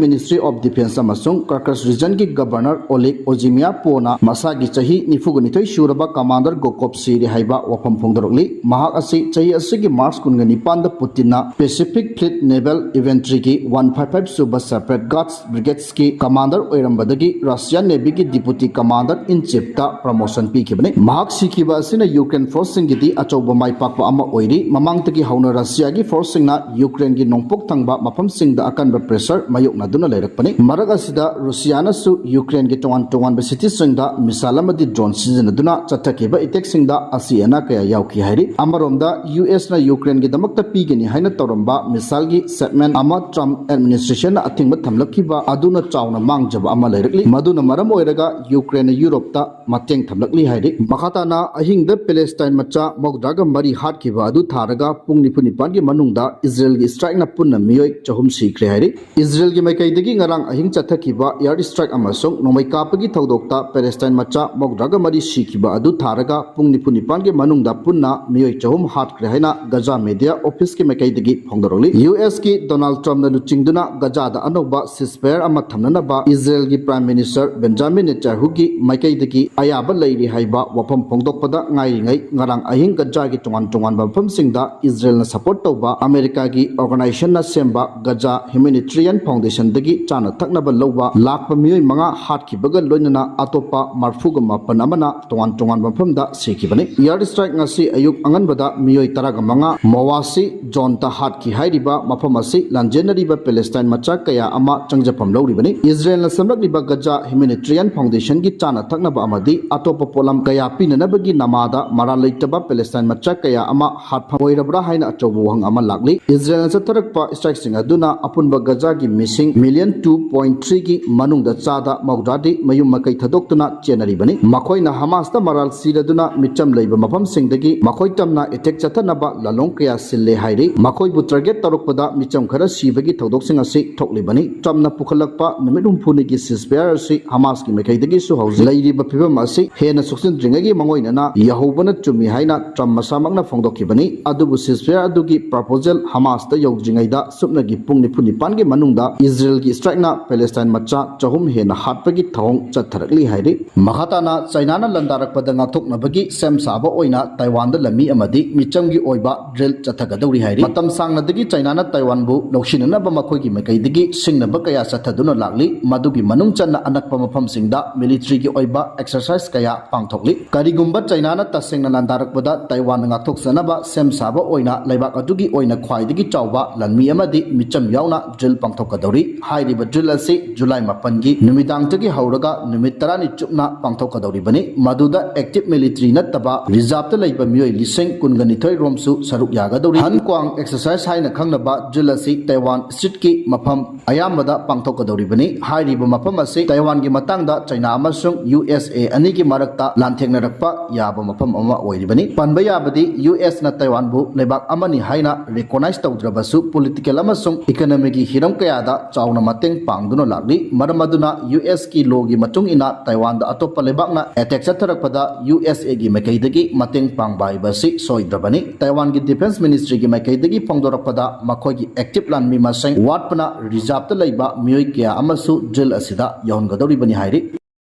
Ministry of Defence ꯑꯃꯁꯨꯡ Kharkiv regionꯒꯤ governor Oleg Ozymyapova ꯃꯁꯥꯒꯤ ꯆꯍꯤ ꯅꯤꯐꯨꯒ ꯅꯤꯊꯣꯏ ꯁꯨꯔꯕ Commander ꯒꯣꯀꯣꯞ ꯁꯤꯔꯦ ꯍꯥꯏꯕ ꯋꯥꯐꯝ ꯐꯣꯡꯗꯣꯔꯛꯂꯤ꯫ ꯃꯍꯥꯛ ꯑꯁꯤ ꯆꯍꯤ ꯑꯁꯤꯒꯤ March ꯀꯨꯟꯒ ꯅꯤꯄꯥꯟꯗ Putinꯅ Pacific Fleet Naval Infantryꯒꯤ one five five ꯁꯨꯕ Separate Guards Brigadesꯀꯤ commander ꯑꯣꯏꯔꯝꯕꯗꯒꯤ Russian navyꯒꯤ Deputy Commander in Chiefꯇ promotion ꯄꯤ꯫ ꯁꯤꯈꯤꯕꯅꯤ꯫ ꯃꯍꯥꯛ ꯁꯤꯈꯤꯕ ꯑꯁꯤꯅ ꯌꯨꯀ꯭ꯔꯦꯟ ꯐꯣꯔꯁꯁꯤꯡꯒꯤꯗꯤ ꯑꯆꯧꯕ ꯃꯥꯏ ꯄꯥꯛꯄ ꯑꯃ ꯑꯣꯏꯔꯤ꯫ ꯃꯃꯥꯡꯗꯒꯤ ꯍꯧꯅ ꯔꯁꯤꯌꯥꯒꯤ ꯐꯣꯔꯁꯁꯤꯡꯅ ꯌꯨꯀ꯭ꯔꯦꯟꯒꯤ ꯅꯣꯡꯄꯣꯛ ꯊꯪꯕ ꯃꯐꯝꯁꯤꯡꯗ ꯑꯀꯟꯕ ꯄ꯭ꯔꯦꯁꯔ ꯃꯥꯌꯣꯛꯅꯗꯨꯅ ꯂꯩꯔꯛꯄꯅꯤ꯫ ꯃꯔꯛ ꯑꯁꯤꯗ ꯔꯨꯁꯤꯌꯥꯅꯁꯨ ꯌꯨꯀ꯭ꯔꯦꯟꯒꯤ ꯇꯣꯉꯥꯟ ꯇꯣꯉꯥꯟꯕ ꯁꯤꯇꯤꯁꯤꯡꯗ ꯃꯤꯁꯥꯏꯜ ꯑꯃꯗꯤ ꯗ꯭ꯔꯣꯟ ꯁꯤꯖꯤꯟꯅꯗꯨꯅ ꯆꯠꯊꯈꯤꯕ ꯑꯦꯇꯦꯛꯁꯤꯡꯗ ꯑꯁꯤ ꯑꯅꯥ ꯀꯌꯥ ꯌꯥꯎꯈꯤ ꯍꯥꯏꯔꯤ꯫ ꯑꯃꯔꯣꯝꯗ, ꯌꯨ ꯑꯦꯁꯅ ꯌꯨꯀ꯭ꯔꯦꯟꯒꯤꯗꯃꯛꯇ ꯄꯤꯒꯅꯤ ꯍꯥꯏꯅ ꯇꯧꯔꯝꯕ ꯃꯤꯁꯥꯏꯜꯒꯤ ꯁꯦꯞꯃꯦꯟ ꯑꯃ ꯇ꯭ꯔꯝꯞ ꯑꯦꯗꯃꯤꯅꯤꯁꯇ꯭ꯔꯦꯁꯟꯅ ꯑꯊꯤꯡꯕ ꯊꯝꯂꯛꯈꯤꯕ ꯑꯗꯨꯅ ꯆꯥꯎꯅ ꯃꯥꯡꯖꯕ ꯑꯃ ꯂꯩꯔꯛꯂꯤ꯫ ꯃꯗꯨꯅ ꯃꯔꯝ ꯑꯣꯏꯔꯒ ꯌꯨꯀ꯭ꯔꯦꯟꯅ ꯌꯨꯔꯣꯞꯇ ꯃꯇꯦꯡ ꯊꯝꯂꯛꯂꯤ ꯍꯥꯏꯔꯤ꯫ ꯃꯈꯥ ꯇꯥꯅ, ꯑꯍꯤꯡꯗ ꯄꯦꯂꯦꯁꯇꯥꯏꯟ ꯃꯆꯥ ꯃꯧꯗ꯭ꯔꯥꯒ ꯃꯔꯤ ꯍꯥꯠꯈꯤꯕ ꯑꯗꯨ ꯊꯥꯔꯒ ꯄꯨꯡ ꯅꯤꯐꯨ ꯅꯤꯄꯥꯟꯒꯤ ꯃꯅꯨꯡꯗ ꯏꯖꯔꯦꯜꯒꯤ ꯁ꯭ꯇ꯭ꯔꯥꯏꯛꯅ ꯄꯨꯟꯅ ꯃꯤꯑꯣꯏ ꯆꯍꯨꯝ ꯁꯤꯈ꯭ꯔꯦ ꯍꯥꯏꯔꯤ꯫ ꯏꯖꯔꯦꯜꯒꯤ ꯃꯥꯏꯀꯩꯗꯒꯤ ꯉꯔꯥꯡ ꯑꯍꯤꯡ ꯆꯠꯊꯈꯤꯕ ꯏꯌꯥꯔ ꯁ꯭ꯇ꯭ꯔꯥꯏꯛ ꯑꯃꯁꯨꯡ ꯅꯣꯡꯃꯩ ꯀꯥꯞꯄꯒꯤ ꯊꯧꯗꯣꯛꯇ ꯄꯦꯂꯦꯁꯇꯥꯏꯟ ꯃꯆꯥ ꯃꯧꯗ꯭ꯔꯥꯒ ꯃꯔꯤ ꯁꯤꯈꯤꯕ ꯑꯗꯨ ꯊꯥꯔꯒ ꯄꯨꯡ ꯅꯤꯐꯨ ꯅꯤꯄꯥꯟꯒꯤ ꯃꯅꯨꯡꯗ ꯄꯨꯟꯅ ꯃꯤꯑꯣꯏ ꯆꯍꯨꯝ ꯍꯥꯠꯈ꯭ꯔꯦ ꯍꯥꯏꯅ ꯒꯖꯥ ꯃꯦꯗꯤꯌꯥ ꯑꯣꯐꯤꯁꯀꯤ ꯃꯥꯏꯀꯩꯗꯒꯤ ꯐꯣꯡꯗꯣꯔꯛꯂꯤ꯫ ꯌꯨ ꯑꯦꯁꯀꯤ ꯗꯣꯅꯥꯜꯗ ꯇ꯭ꯔꯝꯞꯅ ꯂꯨꯆꯤꯡꯗꯨꯅ ꯒꯖꯥꯗ ꯑꯅꯧꯕ ꯁꯤꯁꯐꯥꯌꯔ ꯑꯃ ꯊꯝꯅꯅꯕ ꯏꯖꯔꯦꯜꯒꯤ ꯄ꯭ꯔꯥꯏꯝ ꯃꯤꯅꯤꯁꯇꯔ ꯕꯦꯟꯖꯥꯃꯤꯟ ꯅꯦꯇꯥꯟꯌꯥꯍꯨꯒꯤ ꯃꯥꯏꯀꯩꯗꯒꯤ ꯑꯌꯥꯕ ꯂꯩꯔꯤ ꯍꯥꯏꯕ ꯋꯥꯐꯝ ꯐꯣꯡꯗꯣꯛꯄꯗ ꯉꯥꯏꯔꯤꯉꯩ, ꯉꯔꯥꯡ ꯑꯍꯤꯡ ꯒꯖꯥꯒꯤ ꯇꯣꯉꯥꯟ ꯇꯣꯉꯥꯟꯕ ꯃꯐꯝꯁꯤꯡꯗ ꯏꯖꯔꯦꯜꯅ ꯁꯄꯣꯔꯠ ꯇꯧꯕ ꯑꯃꯦꯔꯤꯀꯥꯒꯤ ꯑꯣꯔꯒꯅꯥꯏꯖꯦꯁꯟꯅ ꯁꯦꯝꯕ ꯒꯖꯥ ꯍ꯭ꯌꯨꯃꯦꯅꯤꯇꯔꯤꯌꯟ ꯐꯥꯎꯟꯗꯦꯁꯟꯗꯒꯤ ꯆꯥꯅ ꯊꯛꯅꯕ ꯂꯧꯕ ꯂꯥꯛꯄ ꯃꯤꯑꯣꯏ ꯃꯉꯥ ꯍꯥꯠꯈꯤꯕꯒ ꯂꯣꯏꯅꯅ ꯑꯇꯣꯞꯄ ꯃꯔꯐꯨꯒ ꯃꯥꯄꯟ ꯑꯃꯅ ꯇꯣꯉꯥꯟ ꯇꯣꯉꯥꯟꯕ ꯃꯐꯝꯗ ꯁꯤꯈꯤꯕꯅꯤ꯫ ꯏꯌꯥꯔ ꯁ꯭ꯇ꯭ꯔꯥꯏꯛ ꯉꯁꯤ ꯑꯌꯨꯛ ꯑꯉꯟꯕꯗ ꯃꯤꯑꯣꯏ ꯇꯔꯥꯒ ꯃꯉꯥ ꯃꯣꯋꯥꯁꯤ ꯖꯣꯟꯇ ꯍꯥꯠꯈꯤ ꯍꯥꯏꯔꯤꯕ ꯃꯐꯝ ꯑꯁꯤ ꯂꯥꯟꯖꯦꯟꯅꯔꯤꯕ ꯄꯦꯂꯦꯁꯇꯥꯏꯟ ꯃꯆꯥ ꯀꯌꯥ ꯑꯃ ꯆꯪꯖꯐꯝ ꯂꯧꯔꯤꯕꯅꯤ꯫ ꯏꯖꯔꯦꯜꯅ ꯁꯦꯝꯂꯛꯂꯤꯕ ꯒꯖꯥ ꯍ꯭ꯌꯨꯃꯦꯅꯤꯇꯔꯤꯌꯟ ꯐꯥꯎꯟꯗꯦꯁꯟꯒꯤ ꯆꯥꯅ ꯊꯛꯅꯕ ꯑꯃꯗꯤ ꯑꯇꯣꯞꯄ ꯄꯣꯠꯂꯝ ꯀꯌꯥ ꯄꯤꯅꯅꯕꯒꯤ ꯅꯃꯥꯗ ꯃꯔꯥꯜ ꯂꯩꯇꯕ ꯄꯦꯂꯦꯁꯇꯥꯏꯟ ꯃꯆꯥ ꯀꯌꯥ ꯑꯃ ꯍꯥꯠꯐꯝ ꯑꯣꯏꯔꯕ꯭ꯔꯥ ꯍꯥꯏꯅ ꯑꯆꯧꯕ ꯋꯥꯍꯪ ꯑꯃ ꯂꯥꯛꯂꯤ꯫ ꯏꯖꯔꯦꯜꯅ ꯆꯠꯊꯔꯛꯄ ꯁ꯭ꯇ꯭ꯔꯥꯏꯛꯁꯤꯡ ꯑꯗꯨꯅ ꯑꯄꯨꯟꯕ ꯒꯖꯥꯒꯤ ꯃꯤꯁꯤꯡ ꯃꯤꯂꯤꯌꯟ ꯇꯨ ꯄꯣꯏꯟꯠ ꯊ꯭ꯔꯤꯒꯤ ꯃꯅꯨꯡꯗ ꯆꯥꯗ ꯃꯧꯗ꯭ꯔꯥꯗꯤ ꯃꯌꯨꯝ ꯃꯀꯩ ꯊꯥꯗꯣꯛꯇꯨꯅ ꯆꯦꯟꯅꯔꯤꯕꯅꯤ꯫ ꯃꯈꯣꯏꯅ ꯍꯃꯥꯁꯇ ꯃꯔꯥꯜ ꯁꯤꯔꯗꯨꯅ ꯃꯤꯆꯝ ꯂꯩꯕ ꯃꯐꯝꯁꯤꯡꯗꯒꯤ ꯃꯈꯣꯏ ꯇꯝꯅ ꯑꯦꯇꯦꯛ ꯆꯠꯊꯅꯕ ꯂꯥꯂꯣꯡ ꯀꯌꯥ ꯁꯤꯜꯂꯦ ꯍꯥꯏꯔꯤ꯫ ꯃꯈꯣꯏꯕꯨ ꯇꯥꯔꯒꯦꯠ ꯇꯧꯔꯛꯄꯗ ꯃꯤꯆꯝ ꯈꯔ ꯁꯤꯕꯒꯤ ꯊꯧꯗꯣꯛꯁꯤꯡ ꯑꯁꯤ ꯊꯣꯛꯂꯤꯕꯅꯤ꯫ ꯇ꯭ꯔꯝꯞꯅ ꯄꯨꯈꯠꯂꯛꯄ ꯅꯨꯃꯤꯠ ꯍꯨꯝꯐꯨꯅꯤꯒꯤ ꯁꯤꯁꯐꯥꯌꯔ ꯑꯁꯤ ꯍꯃꯥꯁꯀꯤ ꯃꯥꯏꯀꯩꯗꯒꯤꯁꯨ ꯍꯧꯖꯤꯛ ꯂꯩꯔꯤꯕ ꯐꯤꯕꯝ ꯑꯁꯤ ꯍꯦꯟꯅ ꯁꯣꯛꯆꯤꯟꯗ꯭ꯔꯤꯉꯩꯒꯤ ꯃꯥꯡꯑꯣꯏꯅꯅ ꯌꯥꯍꯧꯕꯅ ꯆꯨꯝꯃꯤ ꯍꯥꯏꯅ ꯇ꯭ꯔꯝꯞ ꯃꯁꯥꯃꯛꯅ ꯐꯣꯡꯗꯣꯛꯈꯤꯕꯅꯤ꯫ ꯑꯗꯨꯕꯨ ꯁꯤꯁꯐꯥꯌꯔ ꯑꯗꯨꯒꯤ ꯄ꯭ꯔꯄꯣꯖꯦꯜ ꯍꯃꯥꯁꯇ ꯌꯧꯗ꯭ꯔꯤꯉꯩꯗ ꯁꯨꯞꯅꯒꯤ ꯄꯨꯡ ꯅꯤꯐꯨ ꯅꯤꯄꯥꯟꯒꯤ ꯃꯅꯨꯡꯗ ꯏꯖꯔꯦꯜꯒꯤ ꯁ꯭ꯇ꯭ꯔꯥꯏꯛꯅ ꯄꯦꯂꯦꯁꯇꯥꯏꯟ ꯃꯆꯥ ꯆꯍꯨꯝ ꯍꯦꯟꯅ ꯍꯥꯠꯄꯒꯤ ꯊꯧꯑꯣꯡ ꯆꯠꯊꯔꯛꯂꯤ ꯍꯥꯏꯔꯤ꯫ ꯃꯈꯥ ꯇꯥꯅ, ꯆꯥꯏꯅꯥꯅ ꯂꯥꯟꯗꯥꯔꯛꯄꯗ ꯉꯥꯛꯊꯣꯛꯅꯕꯒꯤ ꯁꯦꯝ ꯁꯥꯕ ꯑꯣꯏꯅ ꯇꯥꯏꯋꯥꯟꯗ ꯂꯥꯟꯃꯤ ꯑꯃꯗꯤ ꯃꯤꯆꯝꯒꯤ ꯑꯣꯏꯕ ꯗ꯭ꯔꯤꯜ ꯆꯠꯊꯒꯗꯧꯔꯤ ꯍꯥꯏꯔꯤ꯫ ꯃꯇꯝ ꯁꯥꯡꯅꯗꯒꯤ ꯆꯥꯏꯅꯥꯅ ꯇꯥꯏꯋꯥꯟꯕꯨ ꯂꯧꯁꯤꯟꯅꯅꯕ ꯃꯈꯣꯏꯒꯤ ꯃꯥꯏꯀꯩꯗꯒꯤ ꯁꯤꯡꯅꯕ ꯀꯌꯥ ꯆꯠꯊꯗꯨꯅ ꯂꯥꯛꯂꯤ꯫ ꯃꯗꯨꯒꯤ ꯃꯅꯨꯡ ꯆꯟꯅ ꯑꯅꯛꯄ ꯃꯐꯝꯁꯤꯡꯗ ꯃꯤꯂꯤꯇꯔꯤꯒꯤ ꯑꯣꯏꯕ ꯑꯦꯛꯁꯔꯁꯥꯏꯖ ꯀꯌꯥ ꯄꯥꯡꯊꯣꯛꯂꯤ꯫ ꯀꯔꯤꯒꯨꯝꯕ ꯆꯩꯅꯥꯅ ꯇꯁꯦꯡꯅ ꯂꯥꯟꯗꯥꯔꯛꯄꯗ ꯇꯥꯏꯋꯥꯟ ꯉꯥꯛꯊꯣꯛꯆꯅꯕ ꯁꯦꯝ ꯁꯥꯕ ꯑꯣꯏꯅ ꯂꯩꯕꯥꯛ ꯑꯗꯨꯒꯤ ꯑꯣꯏꯅ ꯈ꯭ꯋꯥꯏꯗꯒꯤ ꯆꯥꯎꯕ ꯂꯥꯟꯃꯤ ꯑꯃꯗꯤ ꯃꯤꯆꯝ ꯌꯥꯎꯅ ꯗ꯭ꯔꯤꯜ ꯄꯥꯡꯊꯣꯛꯀꯗꯧꯔꯤ꯫ ꯍꯥꯏꯔꯤꯕ ꯗ꯭ꯔꯤꯜ ꯑꯁꯤ ꯖꯨꯂꯥꯏ ꯃꯥꯄꯟꯒꯤ ꯅꯨꯃꯤꯗꯥꯡꯗꯒꯤ ꯍꯧꯔꯒ ꯅꯨꯃꯤꯠ ꯇꯔꯥꯅꯤ ꯆꯨꯞꯅ ꯄꯥꯡꯊꯣꯛꯀꯗꯧꯔꯤꯕꯅꯤ꯫ ꯃꯗꯨꯗ ꯑꯦꯛꯇꯤꯚ ꯃꯤꯂꯤꯇꯔꯤ ꯅꯠꯇꯕ ꯔꯤꯖꯥꯔꯚꯇ ꯂꯩꯕ ꯃꯤꯑꯣꯏ ꯂꯤꯁꯤꯡ ꯀꯨꯟꯒ ꯅꯤꯊꯣꯏ ꯔꯣꯝꯁꯨ ꯁꯔꯨꯛ ꯌꯥꯒꯗꯧꯔꯤ꯫ ꯍꯟ ꯀ꯭ꯋꯥꯡ ꯑꯦꯛꯁꯔꯁꯥꯏꯁ ꯍꯥꯏꯅ ꯈꯪꯅꯕ ꯗ꯭ꯔꯤꯜ ꯑꯁꯤ ꯇꯥꯏꯋꯥꯟ ꯁ꯭ꯇ꯭ꯔꯤꯠꯀꯤ ꯃꯐꯝ ꯑꯌꯥꯝꯕꯗ ꯄꯥꯡꯊꯣꯛꯀꯗꯧꯔꯤꯕꯅꯤ꯫ ꯍꯥꯏꯔꯤꯕ ꯃꯐꯝ ꯑꯁꯤ ꯇꯥꯏꯋꯥꯟꯒꯤ ꯃꯇꯥꯡꯗ ꯆꯩꯅꯥ ꯑꯃꯁꯨꯡ ꯌꯨ ꯑꯦꯁ ꯑꯦ ꯑꯅꯤꯒꯤ ꯃꯔꯛꯇ ꯂꯥꯟꯊꯦꯡꯅꯔꯛꯄ ꯌꯥꯕ ꯃꯐꯝ ꯑꯃ ꯑꯣꯏꯔꯤꯕꯅꯤ꯫ ꯄꯟꯕ ꯌꯥꯕꯗꯤ, ꯌꯨ ꯑꯦꯁꯅ ꯇꯥꯏꯋꯥꯟꯕꯨ ꯂꯩꯕꯥꯛ ꯑꯃꯅꯤ ꯍꯥꯏꯅ ꯔꯤꯀꯣꯅꯥꯏꯖ ꯇꯧꯗ꯭ꯔꯕꯁꯨ, ꯄꯣꯂꯤꯇꯤꯀꯦꯜ ꯑꯃꯁꯨꯡ ꯏꯀꯣꯅꯣꯃꯤꯒꯤ ꯍꯤꯔꯝ ꯀꯌꯥꯗ ꯆꯥꯎꯅ ꯃꯇꯦꯡ ꯄꯥꯡꯗꯨꯅ ꯂꯥꯛꯂꯤ꯫ ꯃꯔꯝ ꯑꯗꯨꯅ, ꯌꯨ ꯑꯦꯁꯀꯤ ꯂꯣꯒꯤ ꯃꯇꯨꯡ ꯏꯟꯅ ꯇꯥꯏꯋꯥꯟꯗ ꯑꯇꯣꯞꯄ ꯂꯩꯕꯥꯛꯅ ꯑꯦꯇꯦꯛ ꯆꯠꯊꯔꯛꯄꯗ ꯌꯨ ꯑꯦꯁ ꯑꯦꯒꯤ ꯃꯥꯏꯀꯩꯗꯒꯤ ꯃꯇꯦꯡ ꯄꯥꯡꯕ ꯍꯥꯏꯕꯁꯤ ꯁꯣꯏꯗ꯭ꯔꯕꯅꯤ꯫ ꯇꯥꯏꯋꯥꯟꯒꯤ ꯗꯤꯐꯦꯟꯁ ꯃꯤꯅꯤꯁꯇ꯭ꯔꯤꯒꯤ ꯃꯥꯏꯀꯩꯗꯒꯤ ꯐꯣꯡꯗꯣꯔꯛꯄꯗ, ꯃꯈꯣꯏꯒꯤ ꯑꯦꯛꯇꯤꯚ ꯂꯥꯟꯃꯤ ꯃꯁꯤꯡ ꯋꯥꯠꯄꯅ ꯔꯤꯖꯥꯔꯚꯇ ꯂꯩꯕ ꯃꯤꯑꯣꯏ ꯀꯌꯥ ꯑꯃꯁꯨ ꯗ꯭ꯔꯤꯜ ꯑꯁꯤꯗ ꯌꯧꯍꯟꯒꯗꯧꯔꯤꯕꯅꯤ ꯍꯥꯏꯔꯤ꯫